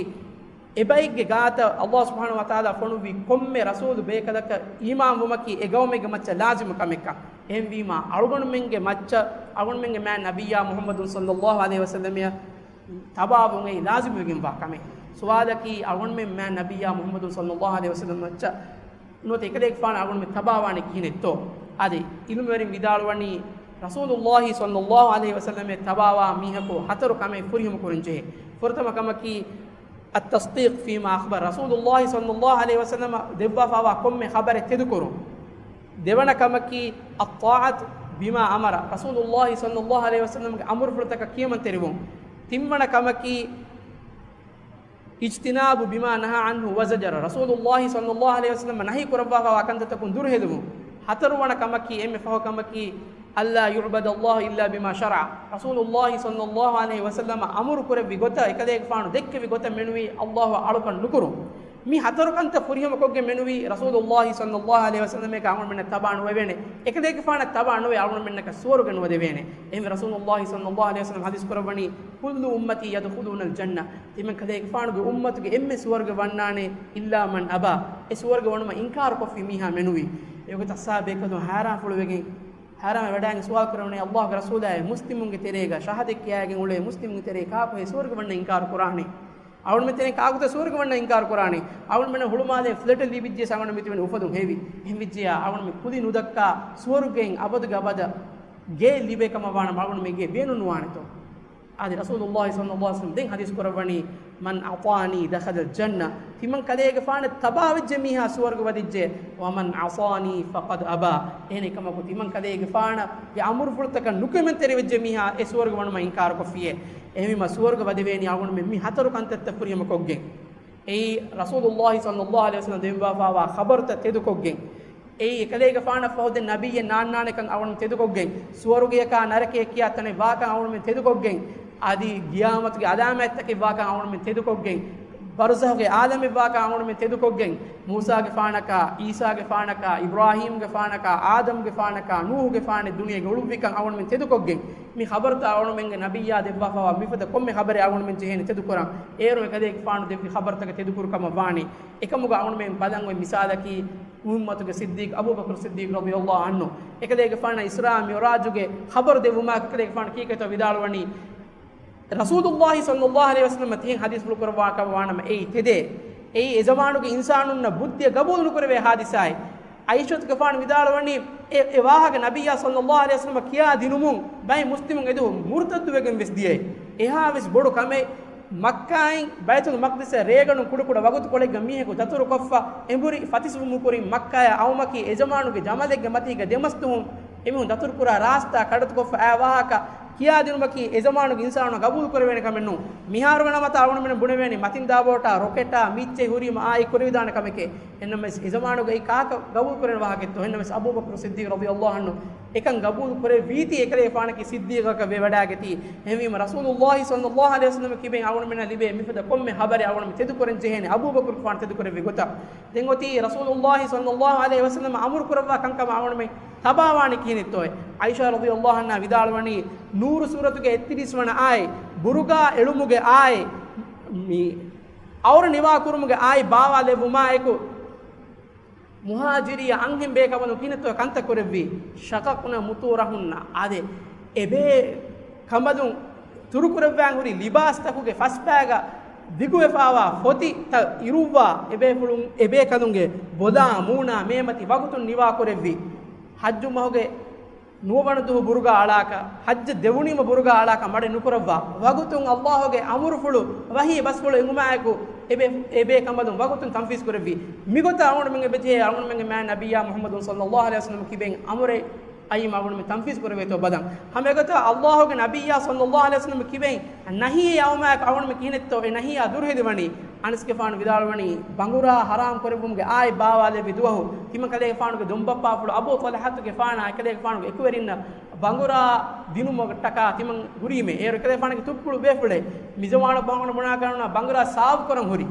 އެބައެއްގެ ގާތަށް ﷲ ސުބްޙާނަހޫ ވަތަޢާލާ ފޮނުއްވި ކޮންމެ ރަސޫލު ބޭކަލަކަށް އީމާންވުމަކީ އެ ގައުމެއްގެ މައްޗަށް ލާޒިމު ކަމެއްކަން. އެހެންވީމާ، އަޅުގަނޑުމެންގެ މައްޗަށް، އަޅުގަނޑުމެންގެ މާތް ނަބިއްޔާ މުޙައްމަދު ޞައްލައްލާހު ޢަލައިހި ވަސައްލަމައަށް ތަބާވުން އެއީ ލާޒިމުވެގެންވާ ކަމެއް. ސުވާލަކީ، އަޅުގަނޑުމެން މާތް ނަބިއްޔާ މުޙައްމަދު ޞައްލައްލާހު ޢަލައިހި ވަސައްލަމަ މައްޗަށް ނުވަތަ އެކަލޭގެފާނަށް އަޅުގަނޑުމެން ތަބާވާނީ ކިހިނެއްތޯ؟ އަދި އިލްމުވެރިން ވިދާޅުވަނީ، ރަސޫލުﷲ ޞައްލައްލާހު ޢަލައިހި ވަސައްލަމައަށް ތަބާވާ މީހަކު ހަތަރު ކަމެއް ފުރިހަމަ ކުރަން ޖެހޭ. ފުރަތަމަ ކަމަކީ، التصديق فيما أخبر، ރަސޫލުﷲ ޞައްލައްލާހު ޢަލައިހި ވަސައްލަމަ ދެއްވާފައިވާ ކޮންމެ ޚަބަރެއް ތެދުކުރުން. ދެވަނަ ކަމަކީ، الطاعة بما أمر، ރަސޫލުﷲ ޞައްލައްލާހު ޢަލައިހި ވަސައްލަމަގެ އަމުރުފުޅުތަކަށް ކިޔަމަންތެރިވުން. ތިންވަނަ ކަމަކީ، اجتناب بما نهى عنه وزجر، ރަސޫލުﷲ ޞައްލައްލާހު ޢަލައިހި ވަސައްލަމަ ނަހީ ކުރައްވާފައިވާ ކަންތައްތަކުން ދުރުހެލުމުން. ހަތަރުވަނަ ކަމަކީ، އެންމެ ފަހު ކަމަކީ، ألا يعبد الله إلا بما شرع، ރަސޫލުﷲ ޞައްލައްލާހު ޢަލައިހި ވަސައްލަމަ އަމުރު ކުރެއްވި ގޮތަށް، އެކަލޭގެފާނު ދެއްކެވި ގޮތަށް މެނުވީ ﷲ އަށް އަޅުކަން ނުކުރުން. މި ހަތަރު ކަންތައް ފުރިހަމަކޮށްގެން މެނުވީ ރަސޫލުﷲ ޞައްލައްލާހު ޢަލައިހި ވަސައްލަމައަށް އަޅުގަނޑުމެންނަށް ތަބާ ނުވެވޭނެ. އެކަލޭގެފާނަށް ތަބާ ނުވެ އަޅުގަނޑުމެންނަކަށް ސުވަރުގެ ނުވަދެވޭނެ. އެހެންވެ، ރަސޫލުﷲ ޞައްލައްލާހު ޢަލައިހި ވަސައްލަމަ ޙަދީޘް ކުރައްވަނީ، كل أمتي يدخلون الجنة، ތިމަން ކަލޭގެފާނުގެ އުއްމަތުގެ އެންމެ ސުވަރުގެ ވަންނާނެ، إلا من أبى، އެ ސުވަރުގެ ވަނުމަށް އިންކާރު ކޮށްފި މީހާ މެނުވީ. އެގޮތަށް ޞަޙާބީ ބޭކަލުން ހައިރާންފުޅުވެގެން، ހައިރާންވެ ވަޑައިގެން ސުވާލު ކުރެވުނީ، ﷲގެ ރަސޫލާއޭ، މުސްލިމުންގެ ތެރޭގަ ޝަހާދަތް ކިޔައިގެން އުޅޭ މުސްލިމުންގެ ތެރޭ ކާކު އެ ސުވަރުގެ ވަންނަ އިންކާރު ކުރާނީ؟ އަޅުގަނޑުމެން ތެރެއިން ކާކުތޯ ސުވަރުގެ ވަންނަ އިންކާރު ކުރާނީ؟ އަޅުގަނޑުމެންނަށް ހުޅުމާލެއިން ފްލެޓެއް ލިބިއްޖެ އަޅުގަނޑު މިތިބެނީ އުފަލުން ހެވި. އެހެންވެއްޖެޔާ އަޅުގަނޑު މި ކުލި ނުދައްކާ ސުވަރުގެއިން އަބަދުގެ އަބަދަށް ގެއެއް ލިބޭ ކަމަށް ވާނަމަ އަޅުގަނޑު މި ގެ ބޭނުން ނުވާނެތޯ؟ އަދި ރަސޫލުﷲ ޞައްލައްލާހު ޢަލައިހި ވަސައްލަމަ ދެން ޙަދީޘް ކުރައްވަނީ، من أطاعني دخل الجنة، ތިމަން ކަލޭގެފާނަށް ތަބާވެއްޖެ މީހާ ސުވަރުގެ ވަދެއްޖެ، ومن عصاني فقد أبى، އެހެނެއް ކަމަކު ތިމަން ކަލޭގެފާނަށް ގެ އަމުރުފުޅުތަކަށް ނުކިޔަމަންތެރިވެއްޖެ މީހާ އެ ސުވަރުގެ ވަނުމަށް އިންކާރު ކޮށްފިޔޭ. އެހެންވީމަ ސުވަރުގެ ވަދެވޭނީ އަޅުގަނޑުމެން މި ހަތަރު ކަންތައްތައް ފުރިހަމަ ކޮށްގެން. އެއީ ރަސޫލުﷲ ޞައްލައްލާހު ޢަލައިހި ވަސައްލަމަ ދެއްވާފައިވާ ޚަބަރުތައް ތެދުކޮށްގެން. އެއީ އެކަލޭގެފާނަށް ފަހު ދެން ނަބިއްޔެއް ނާންނާނެކަން އަޅުގަނޑު ތެދުކޮށްގެން، ސުވަރުގެޔަކާ ނަރަކަޔަކާ ކިޔާ ތަނެއް ވާކަން އަޅުގަނޑު ތެދުކޮށްގެން، އަދި ގިޔާމަތުގެ ޢަލާމާތްތަކެއް ވާކަން އަޅުގަނޑު ތެދުކޮށްގެން، ބަރުޒަޚުގެ ޢާލަމެއް ވާކަން އަޅުގަނޑު ތެދުކޮށްގެން، މޫސާގެފާނަކާ، ޢީސާގެފާނަކާ، އިބްރާހީމްގެފާނަކާ، އާދަމްގެފާނަކާ، ނޫޙުގެފާނެއް ދުނިޔޭގަ އުޅުއްވިކަން އަޅުގަނޑު ތެދުކޮށްގެން، މި ޚަބަރުތައް އަޅުގަނޑުމެންގެ ނަބިއްޔާ ދެއްވާފައިވާ މިފަދަ ކޮންމެ ޚަބަރެއް އަޅުގަނޑުމެން ޖެހޭނެ ތެދުކުރަން. އޭރު އެކަލޭގެފާނު ދެއްވި ޚަބަރުތަކެއް ތެދުކުރި ކަމަށް ވާނީ. އެކަމުގަ އަޅުގަނޑުމެން ބަލަން އޮތް މިސާލަކީ، އުއްމަތުގެ ޞިއްދީޤް އަބޫބަކުރު ޞިއްދީޤް ރަޟިޔަﷲ ޢަންހު، އެކަލޭގެފާނަށް އިސްރާ މިޢުރާޖުގެ ޚަބަރު ދެއްވުމާ އެކަލޭގެފާނު ކީކޭތޯ ވިދާޅުވަނީ؟ ރަސޫލުﷲ ޞައްލަﷲ ޢަލައިހި ވަސައްލަމަ ތިހެން ޙަދީޘްފުޅު ކުރައްވާ ކަމަށް ވާނަމަ، އެއީ ތެދޭ. އެއީ އެ ޒަމާނުގެ އިންސާނުންނަށް ބުއްދިއަށް ގަބޫލު ނުކުރެވޭ ޙާދިސާއެއް. ޢާއިޝަތުގެފާނު ވިދާޅުވަނީ، އެ، އެ ވާހަކަ ނަބިއްޔާ ޞައްލަﷲ ޢަލައިހި ވަސައްލަމަ ކިޔާ ދިނުމުން ބައެއް މުސްލިމުން އެދުވަހު މުރުތައްދުވެގެން ވެސް ދިޔައީ. އެހާވެސް ބޮޑު ކަމެއް، މައްކާއިން ބައިތުލް މަޤްދިސަށް ރޭގަނޑު ކުޑަކުޑަ ވަގުތުކޮޅެއްގަ މީހަކު ދަތުރުކޮށްފަ އެނބުރި ފަތިސްވުމުގެ ކުރިން މައްކާއާ އައުމަކީ އެޒަމާނުގެ ޖަމަލެއްގެ މަތީގަ ދެމަސްދުހުން އެމީހުން ދަތުރުކުރާ ރާސްތާ ކަޑަތުކޮށްފަ އައި ވާހަކަ ކިޔާދިނުމަކީ އެޒަމާނުގެ އިންސާނުންނަށް ގަބޫލުކުރެވޭނެ ކަމެއް ނޫން. މިހާރުގެ ނަމަތައް އަޅުގަނޑުމެން ބުނެވޭނެ މަތިން ދާބޯޓާ، ރޮކެޓާ، މިއްޗެއް ހުރީމަ އާއި ކުރެވިދާނެ ކަމެކޭ. އެހެންނަމަވެސް އެޒަމާނުގައި ކާކަށް ގަބޫލުކުރެވޭނެ ވާހަކައެއްތޯ؟ އެހެންނަމަވެސް އަބޫބަކުރު ޞިއްދީޤް ރަޟިޔަﷲ ޢަންހު އެކަން ގަބޫލު ކުރެއްވީތީ އެކަލޭގެފާނަކީ ޞިއްދީޤަކަށް ވެވަޑައިގަތީ. އެހެންވީމަ ރަސޫލުﷲ ޞައްލަﷲ ޢަލައިހި ވަސައްލަމަ ކިބެން އަޅުގަނޑުމެންނަށް ލިބޭ މިފަދަ ކޮންމެ ޚަބަރެއް އަޅުގަނޑުމެން ތެދުކުރަން ޖެހޭނެ، އަބޫބަކުރުގެފާނު ތެދުކުރެއްވި ގޮތަށް. ދެން އޮތީ ރަސޫލުﷲ ޞައްލަﷲ ޢަލައިހި ވަސައްލަމަ އަމުރު ކުރައްވާ ކަންކަމަށް އަޅުގަނޑުމެން ތަބާވާނީ ކިހިނެއްތޯއޭ؟ ޢާއިޝާ ރަޟިޔަﷲ ޢަންހާ ވިދާޅުވަނީ، ނޫރު ސޫރަތުގެ އެއްތިރީސް ވަނަ އާޔަތް، ބުރުގާ އެޅުމުގެ އާޔަތް، މި އައުރަ ނިވާކުރުމުގެ އާޔަތް ބާވާލެއްވުމާއެކު، މުހާޖިރީ އަންހެން ބޭކަނބަލުން ކިހިނެއްތޯ ކަންތައް ކުރެއްވީ؟ ޝަޤަޤްނަ ބުޠޫނަހުންނަ. އާދެ، އެބޭ ކަނބަލުން ތުރުކުރެއްވާން ހުރި ލިބާސްތަކުގެ ފަސްބައިގަ ދިގުވެފާވާ ފޮތިތައް އިރުއްވާ، އެބޭފުޅުން، އެބޭކަލުންގެ ބޮލާ މޫނާ މޭމަތި ވަގުތުން ނިވާކުރެއްވި. ޙައްޖު މަހުގެ ނުވަވަނަ ދުވަހު ބުރުގާ އަޅާކަށް، ޙައްޖަށް ދެވުނީމަ ބުރުގާ އަޅާކަށް މަޑެއް ނުކުރައްވާ، ވަގުތުން ﷲ ގެ އަމުރުފުޅު، ވަޙީ ބަސްފުޅު އެނގުމާއެކު، އެބޭ، އެބޭ ކަނބަލުން ވަގުތުން ތަންފީޒް ކުރެއްވި. މިގޮތަށް އަޅުގަނޑުމެން އެބަޖެހޭ، އަޅުގަނޑުމެންގެ މާތް ނަބިއްޔާ މުޙައްމަދު ޞައްލަﷲ ޢަލައިހި ވަސައްލަމަ ކިބެން އަމުރެއް އައީމަ އަޅުގަނޑުމެން ތަންފީޒް ކުރެވޭތޯ ބަލަން. ހަމަ އެގޮތަށް ﷲ ގެ ނަބިއްޔާ ޞައްލަﷲ ޢަލައިހި ވަސައްލަމަ ކިބެން ނަހީ އައުމާއެކު އަޅުގަނޑުމެން ކިހިނެއްތޯ އެ ނަހީއާ ދުރުހެލިވަނީ؟ އަނަސްގެފާނު ވިދާޅުވަނީ، ބަނގުރާ ޙަރާމް ކުރެއްވުމުގެ އާޔަތް ބާވާލެއްވި ދުވަހު، ތިމަން ކަލޭގެފާނުގެ ދޮންބައްޕާފުޅު އަބޫ ޠަލްޙަތުގެފާނާ އެކަލޭގެފާނުގެ އެކުވެރިންނަށް ބަނގުރާ ދިނުމަށްޓަކާ ތިމަން ހުރީމޭ. އޭރު އެކަލޭގެފާނުގެ ތުއްޕުޅު ބޭފުޅޭ. މިޒަމާނަށް ބަހައްޓަން ބުނާކަށް ބަނގުރާ ސާވް ކުރަން ހުރި.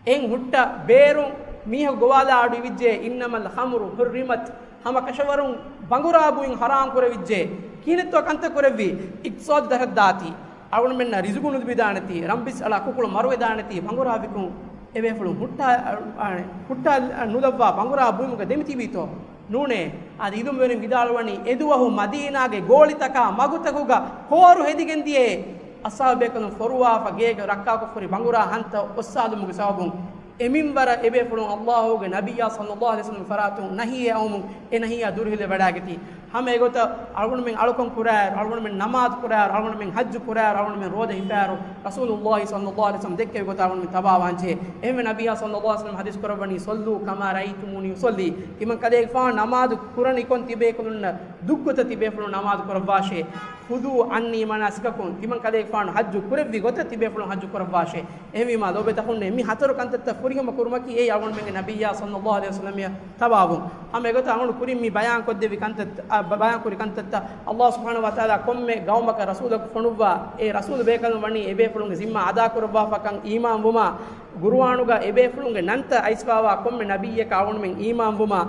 އެއިން ހުއްޓަ ބޭރުން މީހަކު ގޮވާލާ އަޑު އިވިއްޖެ، إنما الخمر حرمت، ހަމަ ކަށަވަރުން ބަނގުރާ ބުއިން ޙަރާމް ކުރެވިއްޖެ. ކިހިނެއްތޯ ކަންތައް ކުރެއްވީ؟ އިޤްތިޞާދު ދަށަށްދާތީ. އަޅުގަނޑުމެންނަށް ރިޒުގު ނުލިބިދާނެތީ، ރަންބިސް އަޅާ ކުކުޅު މަރުވެދާނެތީ، ބަނގުރާ ވިކުން އެބޭފުޅުން ހުއްޓާ، އަ، އަ، ހުއްޓާ ނުލައްވާ ބަނގުރާ ބުއިމުގަ ދެމިތިބީތޯ؟ ނޫނޭ. އަދި އިލްމުވެރިން ވިދާޅުވަނީ، އެދުވަހު މަދީނާގެ ގޯޅިތަކާ މަގުތަކުގަ ކޯރު ހެދިގެން ދިޔައޭ. އަޞްޙާބު ބޭކަލުން ފޮރުވާފަ ގޭގަ ރައްކާކޮށްފަ ހުރި ބަނގުރާ ހަންތައް އޮއްސާލުމުގެ ސަބަބުން އެ މިންވަރަށް އެބޭފުޅުން ﷲ ގެ ނަބިއްޔާ ޞައްލަﷲ ޢަލައިހި ވަސައްލަމަ ފަރާތުން ނަހީ އައުމުން އެ ނަހީއާ ދުރުހެލިވަޑައިގަތީ. ހަމަ އެގޮތަށް އަޅުގަނޑުމެން އަޅުކަން ކުރާއިރު، އަޅުގަނޑުމެން ނަމާދު ކުރާއިރު، އަޅުގަނޑުމެން ޙައްޖު ކުރާއިރު، އަޅުގަނޑުމެން ރޯދަ ހިފާއިރު، ރަސޫލުﷲ ޞައްލަﷲ ޢަލައިހި ވަސައްލަމަ ދެއްކެވި ގޮތަށް އަޅުގަނޑުމެން ތަބާވާންޖެހޭ. އެހެންވެ ނަބިއްޔާ ޞައްލަﷲ ޢަލައިހި ވަސައްލަމަ ޙަދީޘް ކުރައްވަނީ، صلوا كما رأيتموني أصلي. ތިމަން ކަލޭގެފާނު ނަމާދު ކުރަނިކޮން ތިބޭކަލުންނަށް ދުށްގޮތަށް ތިބޭފުޅުން ނަމާދު ކުރައްވާށޭ. خذوا عني مناسككم، ތިމަން ކަލޭގެފާނު ޙައްޖު ކުރެއްވި ގޮތަށް ތިބޭފުޅުން ޙައްޖު ކުރައްވާށޭ. އެހެންވީމާ ލޯބިތަކުންނޭ، މި ހަތަރު ކަންތައްތައް ފުރިހަމަ ކުރުމަކީ އެއީ އަޅުގަނޑުމެންގެ ނަބިއްޔާ ޞައްލަﷲ ޢަލައިހި ވަސައްލަމައަށް ތަބާވުން. ހަމަ އެގޮތަށް އަޅުގަނޑު ކުރިން މި ބަޔާން ކޮށްދެއްވި ކަންތައް، އަ، ބަ-، ބަޔާން ކުރި ކަންތައްތައް، ﷲ ސުބްޙާނަހޫ ވަތަޢާލާ ކޮންމެ ގައުމަކަށް ރަސޫލަކު ފޮނުއްވާ، އެ ރަސޫލު ބޭކަލުން ވަނީ އެބޭފުޅުންގެ ޒިންމާ އަދާކުރައްވާފަކަން އީމާން ވުމާ، ގުރުއާނުގަ އެބޭފުޅުންގެ ނަންތައް އައިސްފާވާ ކޮންމެ ނަބިއްޔަކަށް އަޅުގަނޑުމެން އީމާން ވުމާ،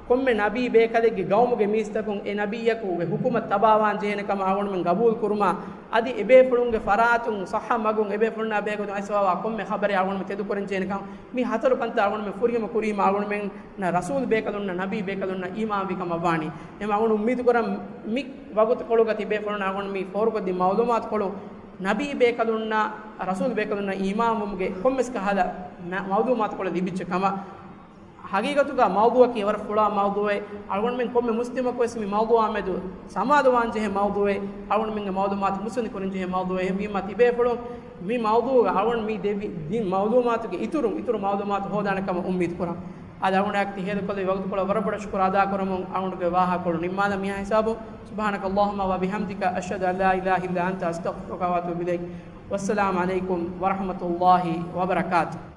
ކޮންމެ ނަބީ ބޭކަލެއްގެ ގައުމުގެ މީސްތަކުން އެ ނަބިއްޔަކުގެ ޙުކުމަށް ތަބާވާން ޖެހޭނެ ކަމަށް އަޅުގަނޑުމެން ގަބޫލު ކުރުމާ، އަދި އެބޭފުޅުންގެ ފަރާތުން ޞައްޙަ މަގުން އެބޭފުޅުންނާ ބެހޭގޮތުން އައިސްފާވާ ކޮންމެ ޚަބަރެއް އަޅުގަނޑުމެން ތެދުކުރަން ޖެހޭނެ ކަމަށް، މި ހަތަރު ކަންތައް އަޅުގަނޑުމެން ފުރިހަމަ ކުރީމަ އަޅުގަނޑުމެންނަށް ރަސޫލު ބޭކަލުންނަށް، ނަބީ ބޭކަލުންނަށް އީމާންވި ކަމަށް ވާނީ. އެހެންވީމާ އަޅުގަނޑު އުއްމީދު ކުރަން މި ވަގުތުކޮޅުގަ ތިބޭފުޅުންނަށް އަޅުގަނޑު މި ފޯރުކޮށްދިން މަޢުލޫމާތުކޮޅު، ނަބީ ބޭކަލުންނަށް، ރަސޫލު ބޭކަލުންނަށް އީމާންވުމުގެ ކޮންމެސް ކަހަލަ މަ-، މަޢުލޫމާތުކޮޅެއް ލިބިއްޖެ ކަމަށް. ޙަޤީޤަތުގަ މައުޟޫޢަކީ ވަރަށް ފުޅާ މައުޟޫޢެއް. އަޅުގަނޑުމެން ކޮންމެ މުސްލިމަކުވެސް މި މައުޟޫޢާ މެދު ސަމާލުވާން ޖެހޭ މައުޟޫޢެއް. އަޅުގަނޑުމެންގެ މަޢުލޫމާތު މުއްސަނދި ކުރަން ޖެހޭ މައުޟޫޢެއް. އެހެންވީމާ ތިބޭފުޅުން މި މައުޟޫޢުގަ އަޅުގަނޑު މި ދެއްވި ދިން މަޢުލޫމާތުގެ އިތުރުން އިތުރު މަޢުލޫމާތު ހޯދާނެ ކަމަށް އުއްމީދު ކުރަން. އަދި އަޅުގަނޑާއެކު ތި ހޭދަކޮށްލެވި ވަގުތުކޮޅަށް ވަރަށް ބޮޑަށް ޝުކުރު އަދާކުރަމުން އަޅުގަނޑުގެ ވާހަކަކޮޅު ނިންމާލަން މިހާ ހިސާބުން. سبحانك اللهم وبحمدك، أشهد أن لا إله إلا أنت، أستغفرك وأتوب إليك. والسلام عليكم ورحمة الله وبركاته.